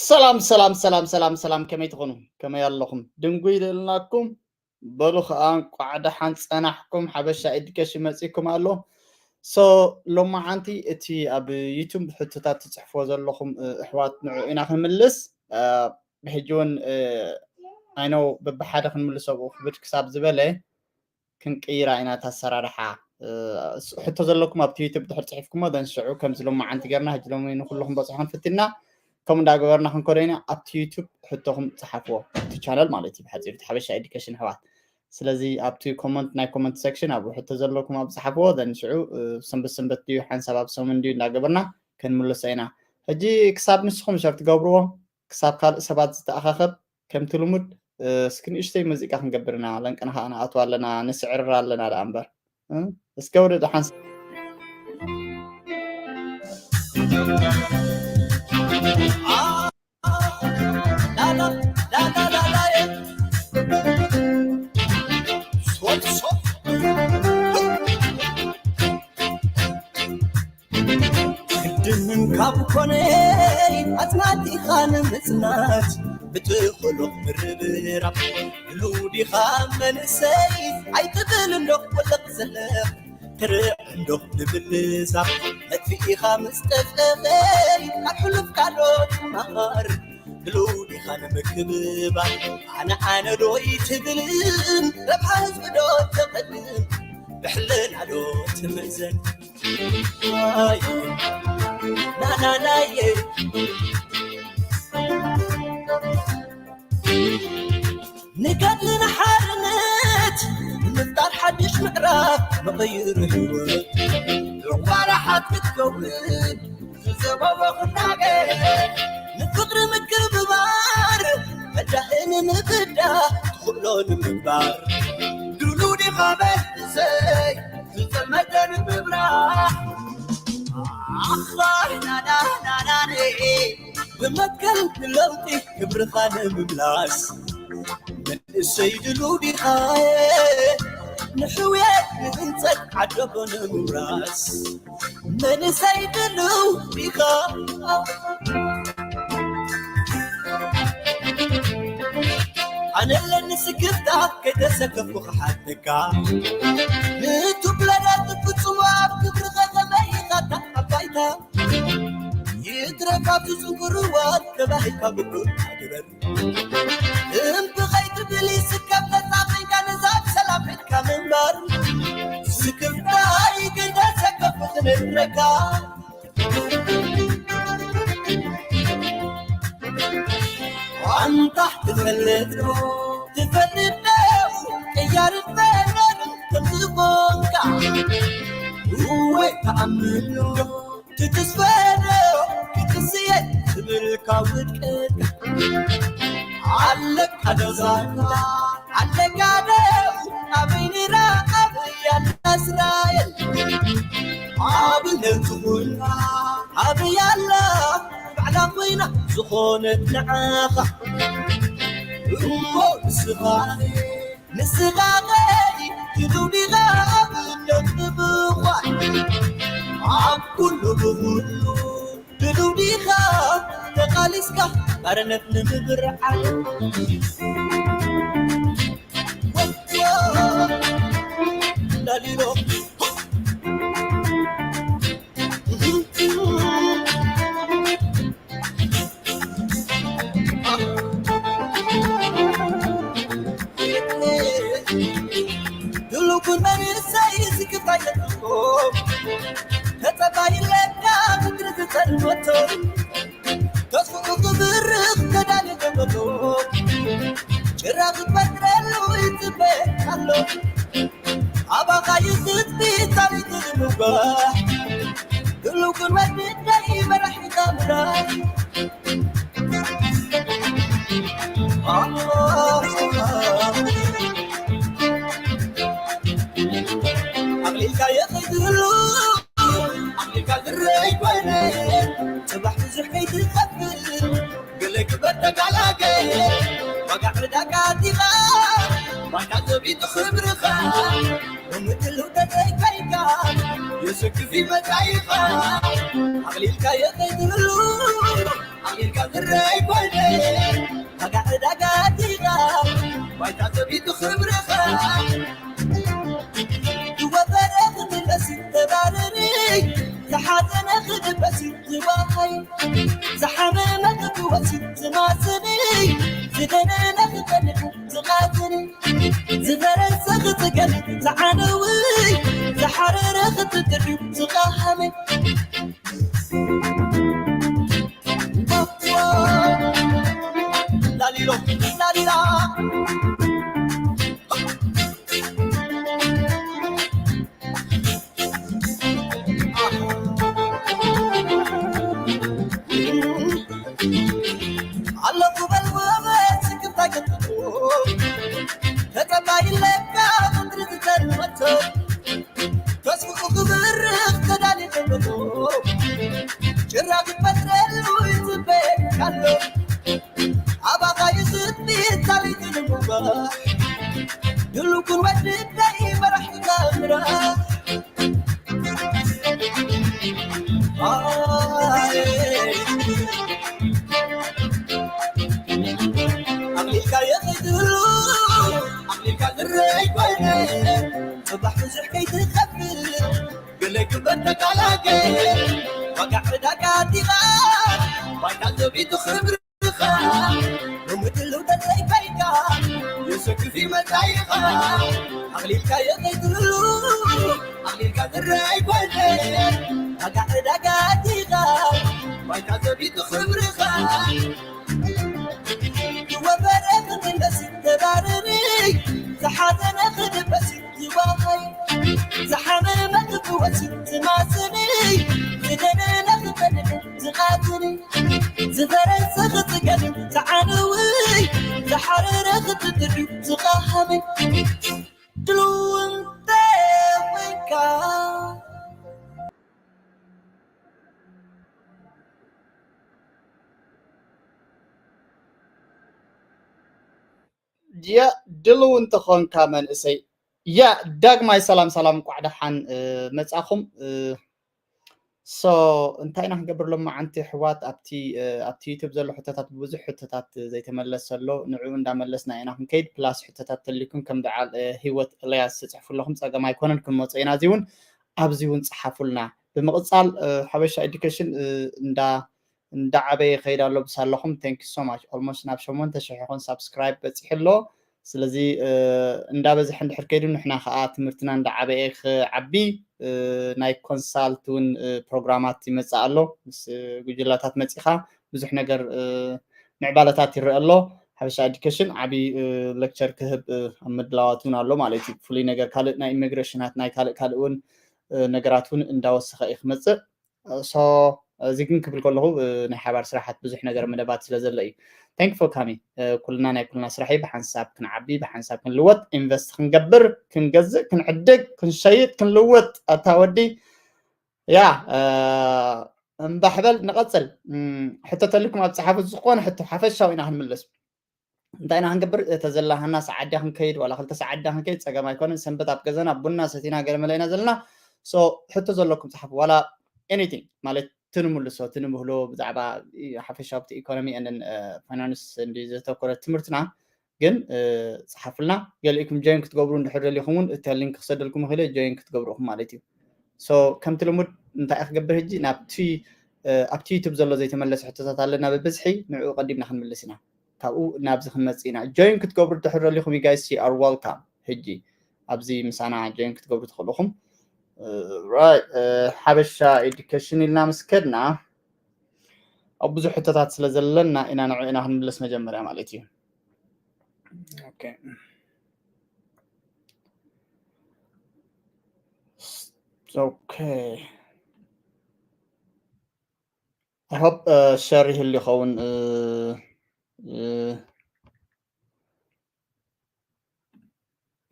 ሰላም ሰላም ሰላም ሰላም ሰላም፣ ከመይ ትኾኑ? ከመይ ኣለኹም? ድንጉይ ልእልናኩም። በሉ ኸዓ እንቋዕ ደሓን ጸናሕኩም። ሓበሻ ኤዱኬሽን መጺኩም ኣሎ። ሶ ሎማዓንቲ እቲ ኣብ ዩቱብ ሕቶታት ትጽሕፍዎ ዘለኹም፣ እ፣ ኣሕዋት ንዑ ኢና ክንምልስ። እ፣ ብሕጂ እውን፣ እ፣ ኣይነው በብሓደ ክንምልሶ ኣብኡ ክብድ ክሳብ ዝበለ ክንቅይራ ኢና እታ ኣሰራርሓ። እ፣ ሕቶ ዘለኩም ኣብቲ ዩቱብ ድሕር ጽሒፍኩሞ ደንስዑ ከምዚ ሎማዓንቲ ጌርና ሕጂ ሎሚ ንኩሉ ክንበጽሖ ክንፍትና ከምኡ እንዳገበርና ክንከዶ ኢና። ኣብቲ ዩቱብ ሕቶኹም ጽሓፍዎ፣ ኣብቲ ቻነል ማለት እዩ፣ ብሓጺሩ እቲ ሓበሻ ኤዱኬሽን ኣሕዋት። ስለዚ ኣብቲ ኮመንት፣ ናይ ኮመንት ሴክሽን ኣብኡ ሕቶ ዘለኩም ኣብ ጽሓፍዎ፣ ደንስዑ፣ እ፣ ሰንበት ሰንበት ድዩ ሓንሳብ ኣብ ሰሙን ድዩ እንዳገበርና ክንምልሶ ኢና። ሕጂ ክሳብ ንስኹም ሸር ትገብርዎ፣ ክሳብ ካልእ ሰባት ዝተኣኻኸብ ከምቲ ልሙድ፣ እ፣ እስኪ ንእሽተይ ሙዚቃ ክንገብር ኢና። ለንቅና ኸዓ ንኣትዋ ኣለና፣ ንስዕርር ኣለና ደኣ እምበር። እ፣ እስከ ወደ ደሓን ስ- ግድን ካብ ኮነ ኣጽናቲኻ ንምጽናት ብትኽእሎ ምርብራብ። ድሉው ዲኻ መንእሰይ ኣይትብል እንዶ ወለቕ ዘለኽ ትርዕ እንዶ ንምልዛብ። መጥፊኢኻ ምስ ጠፍኤ ካብ ሕሉፍ ካልኦት ምሃር። ድሉው ዲኻ ንምክብባር ኣነ ኣነ ዶ ይትብልን ረብሓ ህዝቢ ዶ ተቐድም ብሕልና ዶ ትምእዘን? ንገድሊ ንሓርነት ንምፍጣር ሓድሽ ምዕራፍ መቐይር ህይወት ዕቋራ ሓት ክትከውን ዝዘበቦ ክናገር ንፍቕሪ ምክብባር መዳህን ምብዳ ትኽእሎ ንምግባር ድሉ ዲኻ መንእሰይ ዝጸልመተ ንምብራህ ኣኻሕናናናናኔ ብመትከል ንለውጢ ክብርኻ ንምምላስ መንእሰይ ድሉ ዲኻ ንሕውየት ንህንጸት ዓደቦ ንምውራስ መንእሰይ ድሉ ዲኻ ኣነለኒ ስክፍታ ከይተሰከፍኩ ክሓተካ ንቱብለዳት ፍጹም ኣብ ክብርኸ ከመይ ኢኻ ኣባይታ ይትረፍ ኣብዚ ጽንኩርዋት ተባሂልካ ብኩል ግበር እምቢ ከይትብል ይስከፍ ነጻ ኮይንካ ንዛብ ሰላም ሒዝካ ምንባር ስክፍታይ ከይተሰከፍኩ ክነግረካ ኣንታ ትፈልጥ ትፈልጥ ዶ ቅያርን ፈነርን ከምዝኾንካ እወ ተኣምን ዶ ትትስፈ ዶ ክትስየ ትብልካ ውድቀት ኣለካ ዶ ዛንታ ኣለካ ዶ ኣበይ ነይራ ኣበይ ኣላ እስራኤል ኣብነት ትኹንካ ኣበይ ኣላ ባዕላ ኮይና ዝኾነት ንዓኻ እሞ ንስኻ ንስኻ ኸዲ ትብሉ ዲኻ ኣብነት ንምዃን ኣብ ኩሉ ብኹሉ ትብሉ ዲኻ ተቓሊስካ ባርነት ንምብርዓን ወዮ ላሊሎ ድሉኩን መንእሰይ ዝክታይ ተጥቆ ተጸባይ ለካ ምድሪ ዝጸልመቶ ተስፉ ክብርኽ ተዳሊ ገበቶ ጭራ ክፈጥረሉ ይጽበ ኣሎ ኣባኻ ይኽትቢ ታሪኽ ንምጓ ድሉኩን ወድደይ መራሒ ታምራ ኣቕሊልካ የኸይድሉ ኣቕሊልካ ዝረይ ኮይነ ጽባሕ ብዙሕ ከይትኸፍል ገለ ግበር ተጋላገ ዋጋ ዕዳጋ ኣቲኻ ዋጋ ዘቢጡ ክብርኻ ብምድሉ ተዘይከይካ የስክፍ ይመጻኢኻ ኣቕሊልካ የኸይድሉ ኢልካ ዝረኣይ ኮይነ ዋጋ ዕዳጋ ኣቲኻ ባይታ ዘቢጡ ክብርኻ ዝወፈረ ክትበሲ ተባረሪ ዝሓዘነ ክድበሲ ዝባሃይ ዝሓመመ ክፍወሲ ዝማስኒ ዝደነነ ክጸንሑ ዝቓትኒ ዝፈረሰ ክጽገን ዝዓነዊ ዝሓረረ ክትጥሪ ዝቓሃመ ላሊሎ ላሊላ ኣለኹ በል ውበት ስክፍታ ገጥጡ ተጸባይ ለካ ምድሪ ዝጸልመቶ ተስፍኡ ክብርኽ ተዳሊ ተብሎ ጭራ ክትፈጥረሉ ይጽበየካሎ ኣባኻ ይስጥቢት ታሪኽ ንምባል ድልኩን ወድደይ መራሒ ታምራ ኣቕሊልካ የኽድሉ ኣቕሊልካ ዝረይ ኮይነ ጽባሕ ብዙሕ ከይትኸፍል ገለ ግበር ተቃላቀ ዋጋ ዕዳጋ ኣዲኻ ባይታ ዘቢጡ ክብርኻ ብምድልው ተዘይበይካ የሰክፍ ይመጻ ኢኻ ኣቕሊልካ የኸይትሉ ኣቕሊልካ ዝረይ ኮይነ ዋጋ ዕዳጋ ኣዲኻ ባይታ ዘቢጡ ክብርኻ ወፈረ ክትመሲ ተባረሪ ዝሓዘነ ክድበሲ ዝባሃይ ዝሓመመ ክፍወሲ ዝማስኒ ዝደነነ ክጸንሕ ዝቓትኒ ዝፈረሰ ክጽገን ዝዓነዊ ዝሓረረ ክትጥሪ ዝቓሃመ ድልው እንተ ኮይንካ ያ ድልው እንተኾንካ መንእሰይ ያ ዳግማይ ሰላም ሰላም እንኳዕ ደሓን መጻኹም። ሶ እንታይ ኢና ክንገብር ሎማዓንቲ ኣሕዋት ኣብቲ ኣብቲ ዩቱብ ዘሎ ሕቶታት ብዙሕ ሕቶታት ዘይተመለሰ ኣሎ ንዕኡ እንዳመለስና ኢና ክንከይድ plus ሕቶታት ተልዩኩም ከም በዓል ሂወት እልያስ ትፅሕፉ ኣለኹም ፀገም ኣይኮነን ክንመፆ ኢና እዚ እውን ኣብዚ እውን ፀሓፉልና ብምቕፃል ሓበሻ education እንዳ እንዳዓበየ ይኸይድ ኣሎ ብሳለኹም thank you so much almost ናብ ሸሞንተ ሽሕ ይኾን subscribe በፂሑ ኣሎ ስለዚ እንዳበዝሐ እንድሕር ከይዱ ንሕና ከዓ ትምህርትና እንዳዓበየ ክዓቢ ናይ consult እውን ፕሮግራማት ይመፅእ ኣሎ ምስ ጉጅላታት መፂኻ ብዙሕ ነገር ምዕባለታት ይረአ ኣሎ ሓበሻ education ዓብዪ lecture ክህብ ኣብ ምድላዋት እውን ኣሎ ማለት እዩ ፍሉይ ነገር ካልእ ናይ ኢሚግሬሽናት ናይ ካልእ ካልእ እውን ነገራት እውን እንዳወሰኸ እዩ ክመፅእ so እዚ ግን ክብል ከለኹ ናይ ሓባር ስራሓት ብዙሕ ነገር መደባት ስለ ዘሎ እዩ thank for coming ኩልና ናይ ኩልና ስራሕ እዩ ብሓንሳብ ክንዓቢ ብሓንሳብ ክንልወጥ invest ክንገብር ክንገዝእ ክንዕድግ ክንሸይጥ ክንልውጥ ኣታ ወዲ ያ እምባሕበል ንቐፅል ሕቶ ተልኩም ኣብ ፀሓፉ ዝኾነ ሕቶ ሓፈሻዊ ኢና ክንምልስ እንታይ ኢና ክንገብር እተ ዘላሃና ሰዓት ድያ ክንከይድ ዋላ ክልተ ሰዓት ድያ ክንከይድ ፀገም ኣይኮነን ሰንበት ኣብ ገዛና ቡና ሰቲና ገለ መለ ኢና ዘለና so ሕቶ ዘለኩም ፀሓፉ ዋላ anything ማለት ትንምልሶ ትንምህሎ ብዛዕባ ሓፈሻዊ ኣብቲ economy and finance እንዲ ዘተኮረ ትምህርትና ግን ፀሓፉልና ገሊእኩም join ክትገብሩ እንድሕር ደሊኹም እውን እተ link ክሰደልኩም ይኽእለ join ክትገብሩ ኢኹም ማለት እዩ so ከምቲ ልሙድ እንታይ ክገብር ሕጂ ናብቲ ኣብቲ ዩቱብ ዘሎ ዘይተመለሰ ሕቶታት ኣለና ብብዝሒ ንዕኡ ቀዲምና ክንምልስ ኢና ካብኡ ናብዚ ክንመፅእ ኢና join ክትገብሩ ድሕር ደሊኹም you guys are welcome ሕጂ ኣብዚ ምሳና join ክትገብሩ ትኽእሉ ኢኹም ሓበሻ education ኢልና ምስ ከድና ኣብ ብዙሕ ሕቶታት ስለ ዘለና ኢና ንዕኡ ኢና ክንምልስ መጀመርያ ማለት እዩ okay I hope share ይህሉ ይኸውን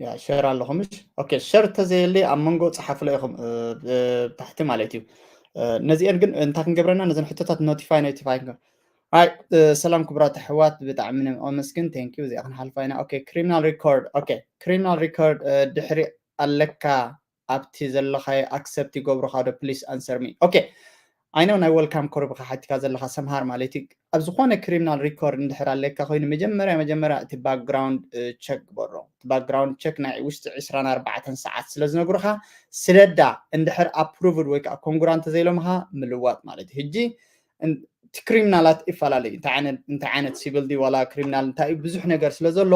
ያ share ኣለኹም እሺ okay share ተዘየለ ኣብ መንጎ ፀሓፍለ ኢኹም ታሕቲ ማለት እዩ ነዚአን ግን እንታይ ክንገብረና ነዘን ሕቶታት notify notify ኣይ ሰላም ክቡራት ኣሕዋት ብጣዕሚ ነመስግን thank you እዚኣ ክንሓልፋ ኢና okay criminal record okay criminal record ድሕሪ ኣለካ ኣብቲ ዘለኻዮ accept ይገብሩኻ ዶ please answer me okay ኣይነው ናይ ወልካም ኮርብ ሓቲካ ዘለካ ሰምሃር ማለት እዩ። ኣብ ዝኾነ ክሪሚናል ሪኮርድ እንድሕር ኣለካ ኮይኑ መጀመርያ መጀመርያ እቲ ባክግራውንድ ቸክ ግበሮ። እቲ ባክግራውንድ ቸክ ናይ ውሽጢ ዕስራን ኣርባዕተን ሰዓት ስለ ዝነግሩካ ስደዳ። እንድሕር ኣፕሩቭድ ወይ ከዓ ኮንግራ እንተዘይሎምካ ምልዋጥ ማለት እዩ። ሕጂ እቲ ክሪሚናላት ይፈላለዩ። እንታይ ዓይነት ሲቪል ድዩ ዋላ ክሪሚናል እንታይ እዩ ብዙሕ ነገር ስለ ዘሎ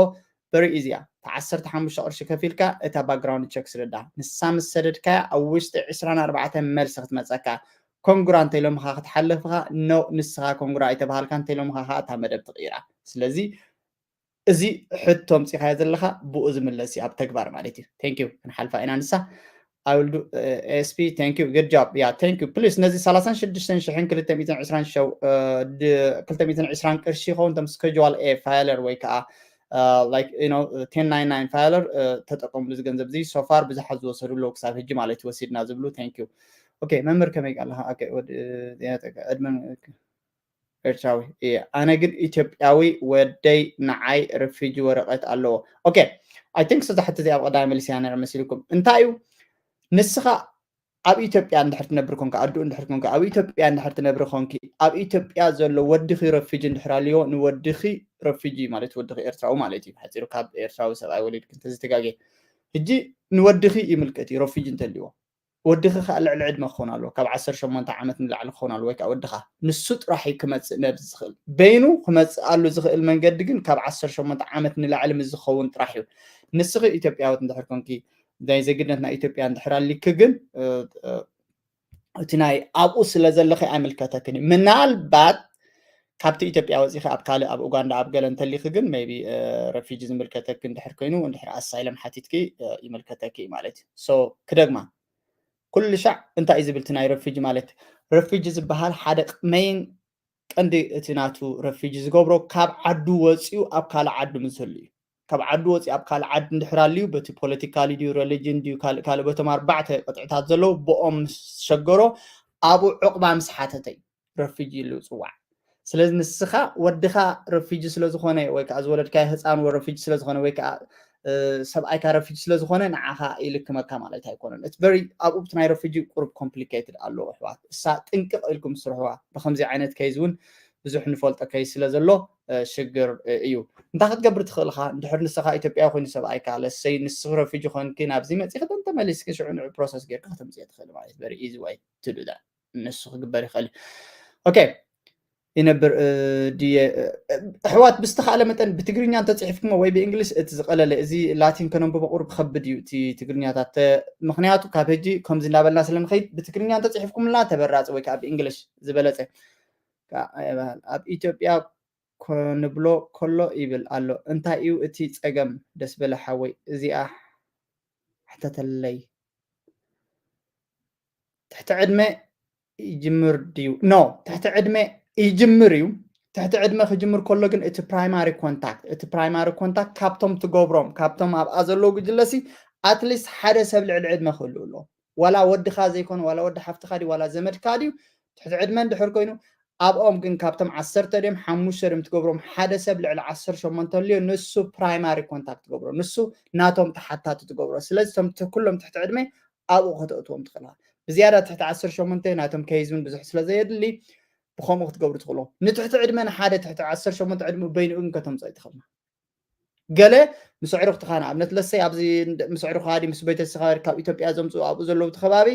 በሪ ኢዚያ ተዓሰርተ ሓሙሽተ ቅርሺ ከፊልካ እታ ባክግራውንድ ቸክ ስደዳ። ንሳ ምስ ሰደድካያ ኣብ ውሽጢ ዕስራን ኣርባዕተን መልሲ ክትመፀካ። ኮንግራ እንተኢሎምካ ክትሓልፍካ ኖ ንስኻ ኮንግራ ኣይተባሃልካ እንተኢሎምካ ከዓ እታ መደብ ትቕይራ። ስለዚ እዚ ሕቶ ኣምፂኻዮ ዘለካ ብኡ ዝምለስ እዩ ኣብ ተግባር ማለት እዩ። Thank you። ክንሓልፋ ኢና ንሳ። I will do uh, A S P. Thank you. Good job. Yeah, thank you. Please ነዚ ሰላሳን ሽዱሽተን ሽሕን ክልተ ሚእትን ዕስራን ሸው ክልተ ሚእትን ዕስራን ቅርሺ ይኸውን ቶም schedule A filer ወይ ከዓ like you know ten ninety-nine filer ተጠቀምሉ እዚ ገንዘብ እዚ። So far ብዙሓት ዝወሰዱ ኣለዉ ክሳብ ሕጂ ማለት እዩ ወሲድና ዝብሉ። Thank you። Okay መምህር ከመይ ኣለካ? ዕድመን ኤርትራዊ እየ ኣነ ግን ኢትዮጵያዊ ወደይ ንዓይ ርፊጂ ወረቐት ኣለዎ። Okay I think እዛ ሕቶ እዚኣ ኣብ ቀዳማይ መሊሰያ ነይረ መሲልኩም። እንታይ እዩ ንስኻ ኣብ ኢትዮጵያ እንድሕር ትነብር ኮንካ ኣዱኡ እንድሕር ኮንካ ኣብ ኢትዮጵያ እንድሕር ትነብር ኮንኪ ኣብ ኢትዮጵያ ዘሎ ወድኺ ረፊጂ እንድሕር ኣልዎ ንወድኺ ረፊጂ ማለት ወድኺ ኤርትራዊ ማለት እዩ። ሓፂሩ ካብ ኤርትራዊ ሰብኣይ ወሊድኪ እንተዝተጋጌ ሕጂ ንወድኺ ይምልከት እዩ ረፊጂ እንተልዎ ወድኺ ከዓ ልዕሊ ዕድመ ክኸውን ኣለዎ ካብ ዓሰርተ ሸሞንተ ዓመት ንላዕሊ ክኸውን ኣለዎ ወይ ከዓ ወድኻ ንሱ ጥራሕ እዩ ክመፅእ ነብዚ ዝኽእል በይኑ ክመፅእ ኣሉ ዝኽእል መንገዲ ግን ካብ ዓሰርተ ሸሞንተ ዓመት ንላዕሊ ምስ ዝኸውን ጥራሕ እዩ። ንስኺ ኢትዮጵያዊት እንድሕር ኮንኪ ናይ ዜግነት ናይ ኢትዮጵያ እንድሕር ኣሊኪ ግን እቲ ናይ ኣብኡ ስለ ዘለኺ ኣይምልከተክን እዩ። ምናልባት ካብቲ ኢትዮጵያ ወፂኺ ኣብ ካልእ ኣብ ኡጋንዳ ኣብ ገለ እንተሊኺ ግን maybe ረፊጂ ዝምልከተኪ እንድሕር ኮይኑ እንድሕር ኣሳይለም ሓቲትኪ ይምልከተኪ እዩ ማለት እዩ። So ክደግማ ኩሉ ሻዕ እንታይ እዩ ዝብል እቲ ናይ ረፊጂ ማለት ረፊጂ ዝበሃል ሓደ main ቀንዲ እቲ ናቱ ረፊጂ ዝገብሮ ካብ ዓዱ ወፂኡ ኣብ ካልእ ዓዱ ምስ ዘሎ እዩ። ካብ ዓዱ ወፂኡ ኣብ ካልእ ዓዲ እንድሕር ኣልዩ በቲ ፖለቲካሊ ድዩ ረሊጅን ድዩ ካልእ ካልእ በቶም ኣርባዕተ ቅጥዕታት ዘለዉ ብኦም ምስ ሸገሮ ኣብኡ ዕቑባ ምስ ሓተተ እዩ ረፊጂ ኢሉ ዝፅዋዕ። ስለዚ ንስኻ ወድኻ ረፊጂ ስለ ዝኾነ ወይ ከዓ ዝወለድካዮ ህፃን ረፊጂ ስለ ዝኾነ ወይ ከዓ ሰብኣይካ ረፊጂ ስለ ዝኾነ ንዓኻ ይልክመካ ማለት ኣይኮነን። It's very ኣብኡ ናይ ረፊጂ ቁሩብ complicated ኣለዎ ኣሕዋት። እሳ ጥንቅቕ ኢልኩም ስርሕዋ። ብከምዚ ዓይነት case እውን ብዙሕ ንፈልጦ case ስለ ዘሎ ሽግር እዩ። እንታይ ክትገብር ትኽእል ኢኻ? እንድሕር ንስኻ ኢትዮጵያዊ ኮይኑ ሰብኣይካ let's say ንስኺ ረፊጂ ኮንኪ ናብዚ መፂኺ ተመሊስኪ ሽዑ ንዑ process ጌርካ ከተምፅዮ ትኽእል ማለት very easy way to do that። ንሱ ክግበር ይኽእል እዩ። Okay ይነብር ድየ ኣሕዋት ብዝተኻእለ መጠን ብትግርኛ እንተፅሒፍኩሞ ወይ ብእንግሊሽ እቲ ዝቐለለ እዚ ላቲን ከነንብቦ ቁሩብ ክኸብድ እዩ እቲ ትግርኛታት ምክንያቱ ካብ ሕጂ ከምዚ እናበልና ስለ ንኸይድ ብትግርኛ እንተፅሒፍኩምልና ተበራፂ ወይ ከዓ ብእንግሊሽ ዝበለፀ ኣብ ኢትዮጵያ ኮንብሎ ኮሎ ይብል ኣሎ እንታይ እዩ እቲ ፀገም ደስ በለ ሓወይ እዚኣ ሕተተለይ ትሕቲ ዕድመ ይጅምር ድዩ no ትሕቲ ዕድመ ይጅምር እዩ ትሕቲ ዕድመ ክጅምር ከሎ ግን እቲ primary contact እቲ primary contact ካብቶም ትገብሮም ካብቶም ኣብኣ ዘለዉ ጉጅለሲ at least ሓደ ሰብ ልዕሊ ዕድመ ክህሉ ኣሎ ዋላ ወድኻ ዘይኮነ ዋላ ወዲ ሓፍትኻ ድዩ ዋላ ዘመድካ ድዩ ትሕቲ ዕድመ እንድሕር ኮይኑ ኣብኦም ግን ካብቶም ዓሰርተ ድዮም ሓሙሽተ ድዮም ትገብሮም ሓደ ሰብ ልዕሊ ዓሰርተ ሸሞንተ ልዮ ንሱ primary contact ትገብሮ ንሱ ናቶም ተሓታቲ ትገብሮ ስለዚ ቶም ኩሎም ትሕቲ ዕድመ ኣብኡ ከተእትዎም ትኽእልካ ብዝያዳ ትሕቲ ዓሰርተ ሸሞንተ ናቶም case እውን ብዙሕ ስለ ዘየድሊ ብከምኡ ክትገብሩ ትኽእሎ ንትሕቲ ዕድመ ንሓደ ትሕቲ ዓሰርተ ሸሞንተ ዕድሚኡ በይንኡ ግን ከተምፅኦ ኣይትኽእልና ገለ ምስ ኣዕሩኽትኻ ንኣብነት ለሰይ ኣብዚ ምስ ኣዕሩኻ ድዩ ምስ ቤተሰብካ ካብ ኢትዮጵያ ዘምፅኡ ኣብኡ ዘለዉ እቲ ከባቢ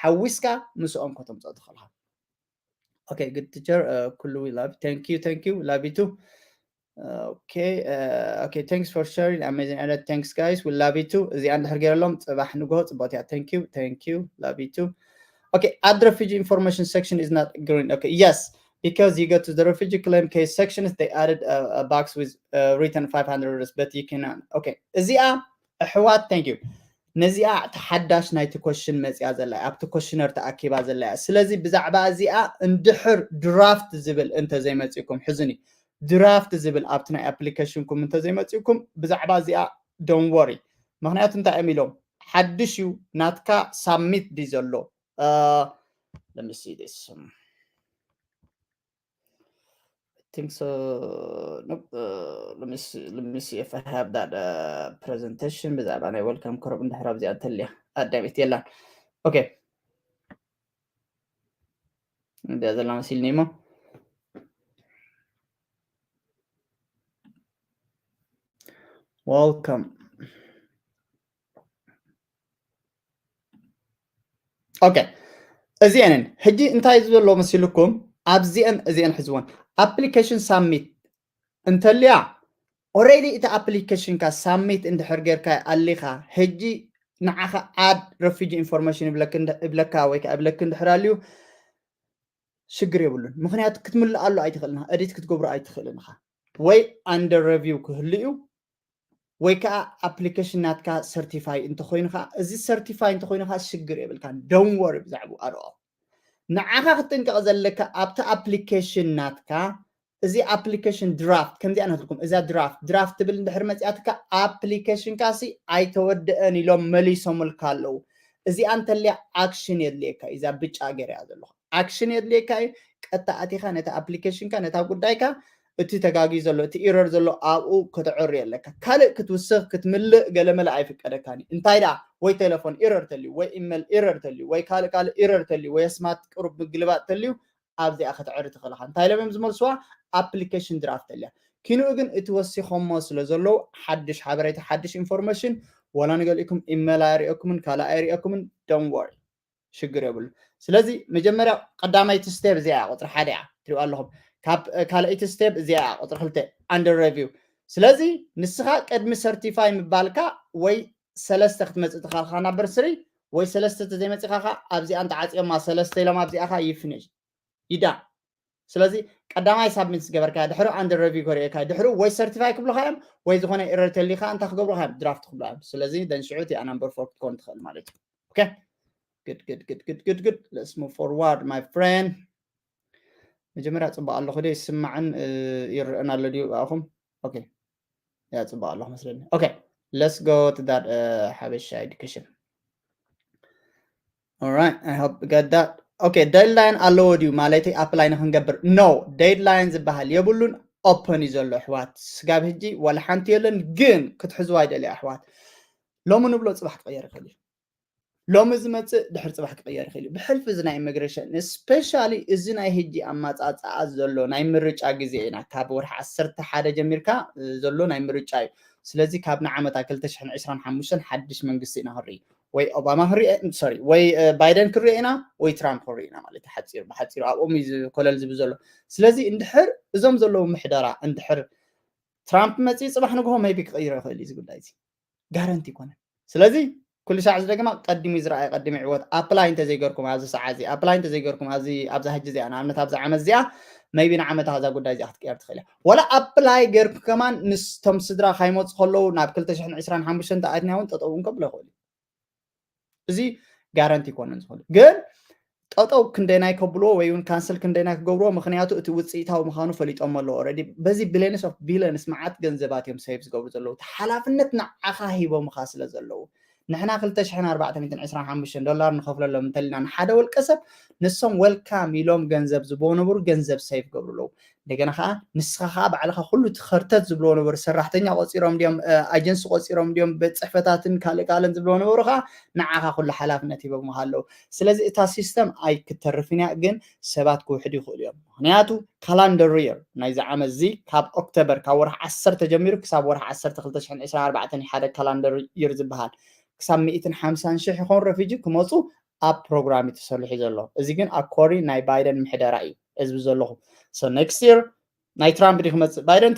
ሓዊስካ ምስኦም ከተምፅኦ ትኽእልካ Okay, good teacher. Uh, ኩሉ we love. Thank you, thank you. Love you too. Uh, okay, uh, okay. Thanks for sharing. Amazing. And thanks, guys. We love you too. እዚኣ እንድሕር ገይረሎም ፅባሕ ንግሆ ፅቡቅ እያ። Thank you, thank you. Love you too. Okay, add refugee information section is not green. Okay, yes, because you go to the refugee claim case sections, they added a, a box with uh, written five hundred, but you cannot. Okay, እዚኣ ኣሕዋት thank you ነዚኣ ተሓዳሽ ናይቲ ኮሽን መፅያ ዘላ ኣብቲ ኮሽነር ተኣኪባ ዘላ ስለዚ ብዛዕባ እዚኣ እንድሕር ድራፍት ዝብል እንተዘይመፅኩም ሕዝኒ ድራፍት ዝብል ኣብቲ ናይ ኣፕሊኬሽንኩም እንተዘይመፅኩም ብዛዕባ እዚኣ don't worry ምክንያቱ እንታይ እዮም ኢሎም ሓድሽ እዩ ናትካ ሳሚት ድዩ ዘሎ let me see this I think so. Nope. Uh, let me see. Let me see if I have that uh, presentation. ብዛዕባ ናይ welcome ኮርብ እንድሕር ኣብዚኣ እንተልያ ኣዳሚት የላን okay እንደ ዘላ መሲልኒ እሞ። Welcome. Okay, እዚአንን ሕጂ እንታይ ዘሎ መሲልኩም? ኣብዚአን እዚአን ሕዝወን application submit እንተልያ፣ already እቲ application ካ submit እንድሕር ጌርካ ኣሊኻ፣ ሕጂ ንዓኻ add refugee information ይብለክ እንድ- ይብለካ ወይ ከዓ ይብለክ እንድሕር ኣልዩ፣ ሽግር የብሉን። ምክንያቱ ክትምልኣሉ ኣይትኽእልን ኢኻ፣ edit ክትገብሮ ኣይትኽእልን ኢኻ። ወይ under review ክህሉ እዩ፣ ወይ ከዓ application ናትካ certify እንተኾይኑ ከዓ፣ እዚ certify እንተኾይኑ ከዓ ሽግር የብልካን። Don't worry ብዛዕባኡ at all። ንዓኻ ክትጥንቀቕ ዘለካ ኣብቲ application ናትካ፣ እዚ application draft ከምዚኣ ናትልኩም፣ እዛ draft draft ትብል እንድሕር መፂኣትካ፣ application ካሲ ኣይተወደአን ኢሎም መሊሶምልካ ኣለዉ። እዚኣ እንተልያ action የድልየካ እዩ። እዛ ብጫ ገይረያ ዘለኹ action የድልየካ እዩ። ቀጥታ ኣቲኻ ነቲ application ካ፣ ነታ ጉዳይካ፣ እቲ ተጋጊ ዘሎ፣ እቲ error ዘሎ ኣብኡ ከተዕሪ ኣለካ። ካልእ ክትውስኽ ክትምልእ ገለመለ ኣይፍቀደካን እዩ። እንታይ ደኣ፣ ወይ ቴሌፎን error ተልዩ፣ ወይ ኢሜል error ተልዩ፣ ወይ ካልእ ካልእ error ተልዩ፣ ወይ ኣስማት ቅሩብ ምግልባጥ ተልዩ፣ ኣብዚኣ ከተዕሪ ትኽእል ኢኻ። እንታይ ኢሎም እዮም ዝመልስዋ? Application draft ተልያ። ኪንኡ ግን እቲ ወሲኾሞ ስለ ዘለዉ፣ ሓድሽ ሓበሬታ፣ ሓድሽ information፣ ዋላ ንገሊእኩም ኢሜል ኣይርእየኩምን፣ ካልእ ኣይርእየኩምን፣ don't worry፣ ሽግር የብሉ። ስለዚ መጀመርያ ቀዳማይቲ step እዚኣ እያ፣ ቁፅሪ ሓደ እያ፣ ትሪእዋ ኣለኹም። ካብ ካልኣይቲ step እዚኣ እያ፣ ቁፅሪ ክልተ፣ under review። ስለዚ ንስኻ ቅድሚ certify ምባልካ ወይ ሰለስተ ክትመፅእ ትኽእልካ ናብ በር ስሪ፣ ወይ ሰለስተ ተዘይመፂኻ ካ ኣብዚኣ እንተዓፅዮማ፣ ሰለስተ ኢሎም ኣብዚኣ ካ ይፍንሽ ይዳ። ስለዚ ቀዳማይ submit ዝገበርካ ድሕሪ under review ከርእየካ ድሕሪ ወይ certify ክብሉካ እዮም ወይ ዝኾነ error ተሊካ እንታይ ክገብሩካ እዮም? Draft ክብሉ እዮም። ስለዚ ደን ሽዑ እቲኣ number four ክትኮን ትኽእል ማለት እዩ። Okay, good, good, good, good, good, good. Let's move forward, my friend. መጀመርያ ፅቡቅ ኣለኹ ዶ ይስማዕን ይረአን ኣሎ ድዩ ብኣኹም? Okay, ያ ፅቡቅ ኣለኹ መስለኒ። Okay, let's go to that ሓበሻ education. Alright, I hope you get that. Okay, deadline ኣለዎ ድዩ ማለተይ apply ንክንገብር? No, deadline ዝበሃል የብሉን። Open እዩ ዘሎ ኣሕዋት። ስጋብ ሕጂ ዋላ ሓንቲ የለን፣ ግን ክትሕዝዋ ይደልያ ኣሕዋት። ሎሚ ንብሎ ፅባሕ ክቕየር ይኽእል እዩ። ሎሚ ዝመፅእ ድሕሪ ፅባሕ ክቕየር ይኽእል እዩ። ብሕልፊ እዚ ናይ immigration፣ especially እዚ ናይ ሕጂ ኣማፃፅኣ ዘሎ ናይ ምርጫ ግዜ ኢና። ካብ ወርሒ ዓሰርተ ሓደ ጀሚርካ ዘሎ ናይ ምርጫ እዩ። ስለዚ ካብ ንዓመታ ክልተ ሽሕን ዕስራን ሓሙሽተን ሓድሽ መንግስቲ ኢና ክንርኢ። ወይ ኦባማ ክንርኢ፣ sorry፣ ወይ ባይደን ክንርኢ ኢና ወይ ትራምፕ ክንርኢ ኢና ማለት ሓፂሩ ብሓፂሩ ኣብኦም እዩ ኮለል ዝብል ዘሎ። ስለዚ እንድሕር እዞም ዘለዉ ምሕደራ እንድሕር ትራምፕ መፂኡ ፅባሕ ንግሆ maybe ክቕይሮ ይኽእል እዩ እዚ ጉዳይ እዚ። ጋረንቲ ይኮነን። ስለዚ ኩሉ ሻዕ ዝደግማ ቀዲሙ ዝረኣየ ቀዲሙ ይዕወት። Apply እንተዘይገርኩም ኣብዚ ሰዓ እዚ apply እንተዘይገርኩም ኣብዚ ኣብዛ ሕጂ እዚኣ ንኣብነት ኣብዛ ዓመት እዚኣ maybe ንዓመታ እዛ ጉዳይ እዚኣ ክትቀየር ትኽእል እያ። ዋላ apply ገርኩ ከማን ምስቶም ስድራ ካይመፁ ከለዉ ናብ ክልተ ሽሕን ዕስራን ሓሙሽተን ተኣትና እውን ጠጠው እውን ከብሎ ይኽእል እዩ። እዚ ጋረንቲ ይኮነን ዝኽእል ግን ጠጠው ክንደይናይ ከብልዎ ወይ እውን ካንስል ክንደይናይ ክገብርዎ፣ ምክንያቱ እቲ ውፅኢታዊ ምዃኑ ፈሊጦም ኣለዎ already። በዚ billions of billions መዓት ገንዘባት እዮም save ዝገብሩ ዘለዉ። እቲ ሓላፍነት ንዓኻ ሂቦምኻ ስለ ዘለዉ ንሕና ክልተ ሽሕን ኣርባዕተ ሚእትን ዕስራን ሓሙሽተን ዶላር ንኸፍለሎም እንተልና ንሓደ ወልቀ ሰብ ንሶም welcome ኢሎም ገንዘብ ዝቦ ነበሩ ገንዘብ save ገብሩ ኣለዉ። እንደገና ከዓ ንስኻ ከዓ ባዕልኻ ኩሉ እቲ ከርተት ዝብልዎ ነበሩ ሰራሕተኛ ቆፂሮም ድዮም ኣጀንሲ ቆፂሮም ድዮም ቤት ፅሕፈታትን ካልእ ካልእን ዝብልዎ ነበሩ ከዓ ንዓኻ ኩሉ ሓላፍነት ሂቦምኻ ኣለዉ። ስለዚ እታ system ኣይክተርፍን እያ ግን ሰባት ክውሕዱ ይኽእሉ እዮም። ምክንያቱ calendar year ናይዚ ዓመት እዚ ካብ ኦክቶበር ካብ ወርሒ ዓሰርተ ጀሚሩ ክሳብ ወርሒ ዓሰርተ ክልተ ሽሕን ዕስራን ኣርባዕተን ሓደ calendar year ዝበሃል ክሳብ ሚእትን ሓምሳን ሽሕ ይኾን refugee ክመፁ ኣብ ፕሮግራም እዩ ተሰሪሑ ዘሎ። እዚ ግን ኣኮሪ ናይ ባይደን ምሕደራ እዩ እዚ ዘለኹ። So next year ናይ ትራምፕ ዲ ክመፅእ ባይደን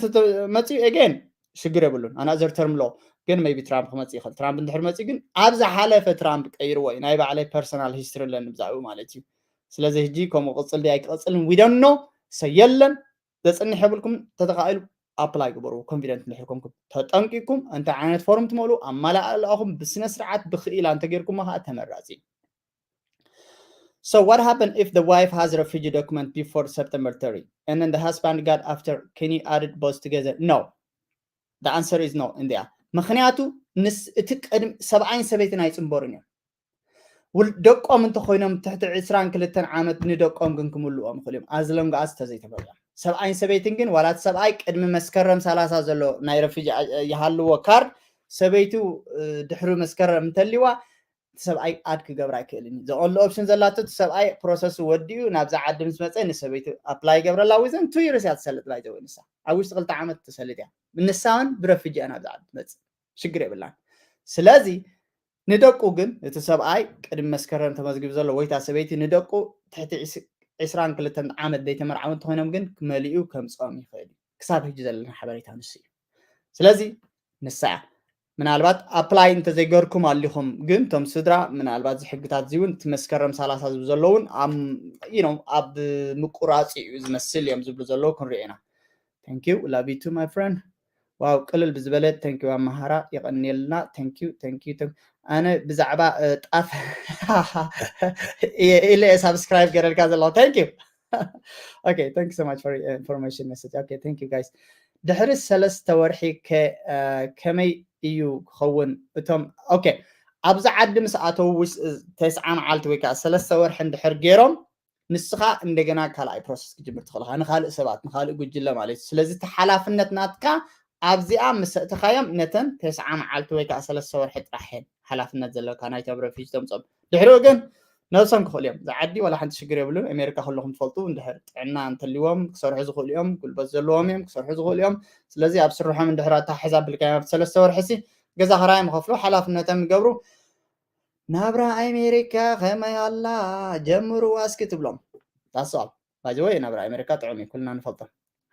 መፅኡ again ሽግር የብሉን ኣናዘር ተርም ሎ ግን maybe ትራምፕ ክመፅእ ይኽእል። ትራምፕ እንድሕር መፅኡ ግን ኣብ ዝሓለፈ ትራምፕ ቀይርዎ እዩ። ናይ ባዕለይ personal history ኣለኒ ብዛዕባኡ ማለት እዩ። ስለዚ ሕጂ ከምኡ ቅፅል ድያ ኣይክቐፅልን we don't know። So የለን ዘፅንሕ የብልኩም ተተኻኢሉ apply ግበሩ። Confident እንድሕር ኮንኩም ተጠንቂኩም እንታይ ዓይነት ፎርም ትመልኡ ኣማላኣላኹም ብስነ ስርዓት ብክኢላ እንተጌርኩም ከዓ ተመራፂ። So what happened if the wife has refugee document before September thirty and then the husband got after? Can you add it both together? No. The answer is no. እንዲያ ምክንያቱ ንስ እቲ ቅድሚ ሰብኣይን ሰበይትን ኣይፅንበሩን እዮም። ደቆም እንተኮይኖም ትሕቲ ዕስራን ክልተን ዓመት ንደቆም ግን ክምልዎም ይኽእሉ እዮም ኣዝለንጎኣስ ተዘይተፈሪዖም። ሰብኣይን ሰበይትን ግን ዋላ እቲ ሰብኣይ ቅድሚ መስከረም ሰላሳ ዘሎ ናይ ረፊጂ ይሃልዎ ካርድ ሰበይቱ ድሕሪ መስከረም እንተሊዋ እቲ ሰብኣይ ኣድ ክገብር ኣይክእልን እዩ። The only option ዘላቶ እቲ ሰብኣይ ፕሮሰሱ ወዲኡ ናብዛ ዓዲ ምስ መፀ ንሰበይቲ ኣፕላይ ይገብረላ። Within two years እያ ትሰልጥ። ባይዘወይ ንሳ ኣብ ውሽጢ ክልተ ዓመት ትሰልጥ እያ። ንሳውን ብረፍጂ እያ ናብዛ ዓዲ ትመፅእ፣ ሽግር የብላን። ስለዚ ንደቁ ግን እቲ ሰብኣይ ቅድሚ መስከረም ተመዝጊቡ ዘሎ ወይታ ሰበይቲ ንደቁ ትሕቲ ዕስራን ክልተን ዓመት ዘይተመርዓው እንተኾይኖም ግን ክመሊኡ ከምፅኦም ይኽእል እዩ። ክሳብ ሕጂ ዘለና ሓበሬታ ንሱ እዩ። ስለዚ ንሳ እያ። ምናልባት ኣፕላይ እንተዘይገርኩም ኣሊኹም ግን እቶም ስድራ ምናልባት እዚ ሕግታት እዚ እውን እቲ መስከረም ሰላሳ ዝብሉ ዘለውን ኣብ ምቁራፅ እዩ ዝመስል እዮም ዝብሉ ዘለዉ ክንሪኦ ኢና። Thank you, love you too my friend። ዋው ቅልል ብዝበለ። Thank you ኣመሃራ፣ የቐንየልና። Thank you, thank you, thank you። ኣነ ብዛዕባ ጣፍ ኢለ ሳብስክራይብ ገረልካ ዘለኹ። Thank you። Okay, thank you so much for information message. Okay, thank you guys። ድሕሪ ሰለስተ ወርሒ ከመይ እዩ ክኸውን? እቶም okay ኣብዚ ዓዲ ምስ ኣተው ተስዓ መዓልቲ ወይ ከዓ ሰለስተ ወርሒ እንድሕር ገይሮም ንስኻ እንደገና ካልኣይ ፕሮሰስ ክጅምር ትኽእልኻ ንካልእ ሰባት ንካልእ ጉጅለ ማለት እዩ። ስለዚ እቲ ሓላፍነት ናትካ ኣብዚኣ ምስ ኣእተኻዮም ነተን ተስዓ መዓልቲ ወይ ከዓ ሰለስተ ወርሒ ጥራሕ እየን ሓላፍነት ዘለካ ናይቶም ረፊጅ ተምፅኦም። ድሕሪኡ ግን ነብሶም ክኽእሉ እዮም። እዚ ዓዲ ዋላ ሓንቲ ሽግር የብሉን። ኣሜሪካ ከለኹም ትፈልጡ እንድሕር ጥዕና እንተልዎም ክሰርሑ ዝኽእሉ እዮም። ጉልበት ዘለዎም እዮም ክሰርሑ ዝኽእሉ እዮም። ስለዚ ኣብ ስርሖም እንድሕር ኣተሓሕዛ ኣቢልካዮም ኣብቲ ሰለስተ ወርሒ ሲ ገዛ ክራዮም ይኸፍሉ ሓላፍነቶም ይገብሩ። ናብራ ኣሜሪካ ከመይ ኣላ ጀምርዋ እስኪ ትብሎም። That's all። By the way ናብራ ኣሜሪካ ጥዑም እዩ ኩልና ንፈልጦ።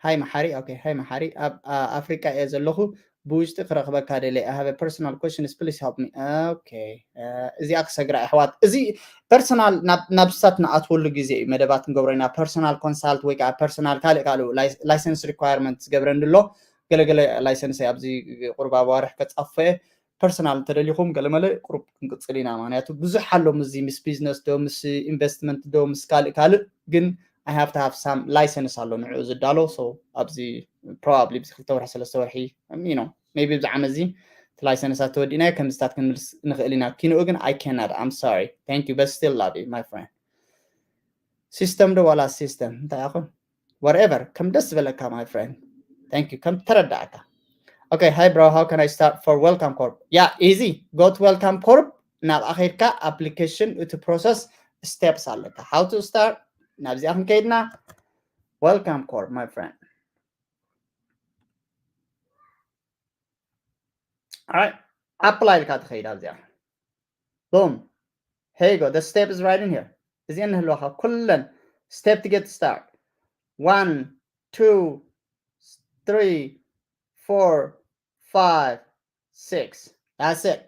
ሃይ መሓሪ okay ሃይ መሓሪ ኣብ ኣፍሪቃ እየ ዘለኹ ብውሽጢ ክረኽበካ ደለ I have personal questions please help me okay እዚኣ ክሰግራ ኣሕዋት እዚ ፐርሰናል ናብ ስታት ንኣትወሉ ግዜ እዩ መደባት ንገብሮ ኢና personal consult ወይ ከዓ personal ካልእ ካልእ license requirement ዝገብረኒ ኣሎ ገለገለ license ኣብዚ ቁርብ ኣዋርሕ ከፃፍፎ እየ personal እንተደሊኹም ገለመለ ቁሩብ ክንቅፅል ኢና ማንያቱ ብዙሕ ኣሎ ምስዚ ምስ business ዶ ምስ investment ዶ ምስ ካልእ ካልእ ግን I have to have some license ኣሎ ንዕኡ ዝዳሎ so ኣብዚ probably ብዚ ክልተ ወርሒ ሰለስተ ወርሒ you know maybe ብዚ ዓመት እዚ እቲ license ኣተወዲእናዮ ከምዚታት ክንምልስ ንኽእል ኢና ኪንኡ ግን I cannot I'm sorry thank you but still love you my friend system ዶ ዋላ system እንታይ ኣኹን whatever ከም ደስ ዝበለካ my friend thank you ከም ተረዳእካ okay hi bro how can I start for Welcome Corp yeah easy go to Welcome Corp ናብኣ ከይድካ application እቲ process steps ኣለካ how to start ናብዚኣ ክንከይድና Welcome Corp my friend apply ኢልካ ትኸይድ ኣብዚኣ boom here you go the step is right in here እዚአን ንህልዋኻ ኩለን step to get start one two three four five six that's it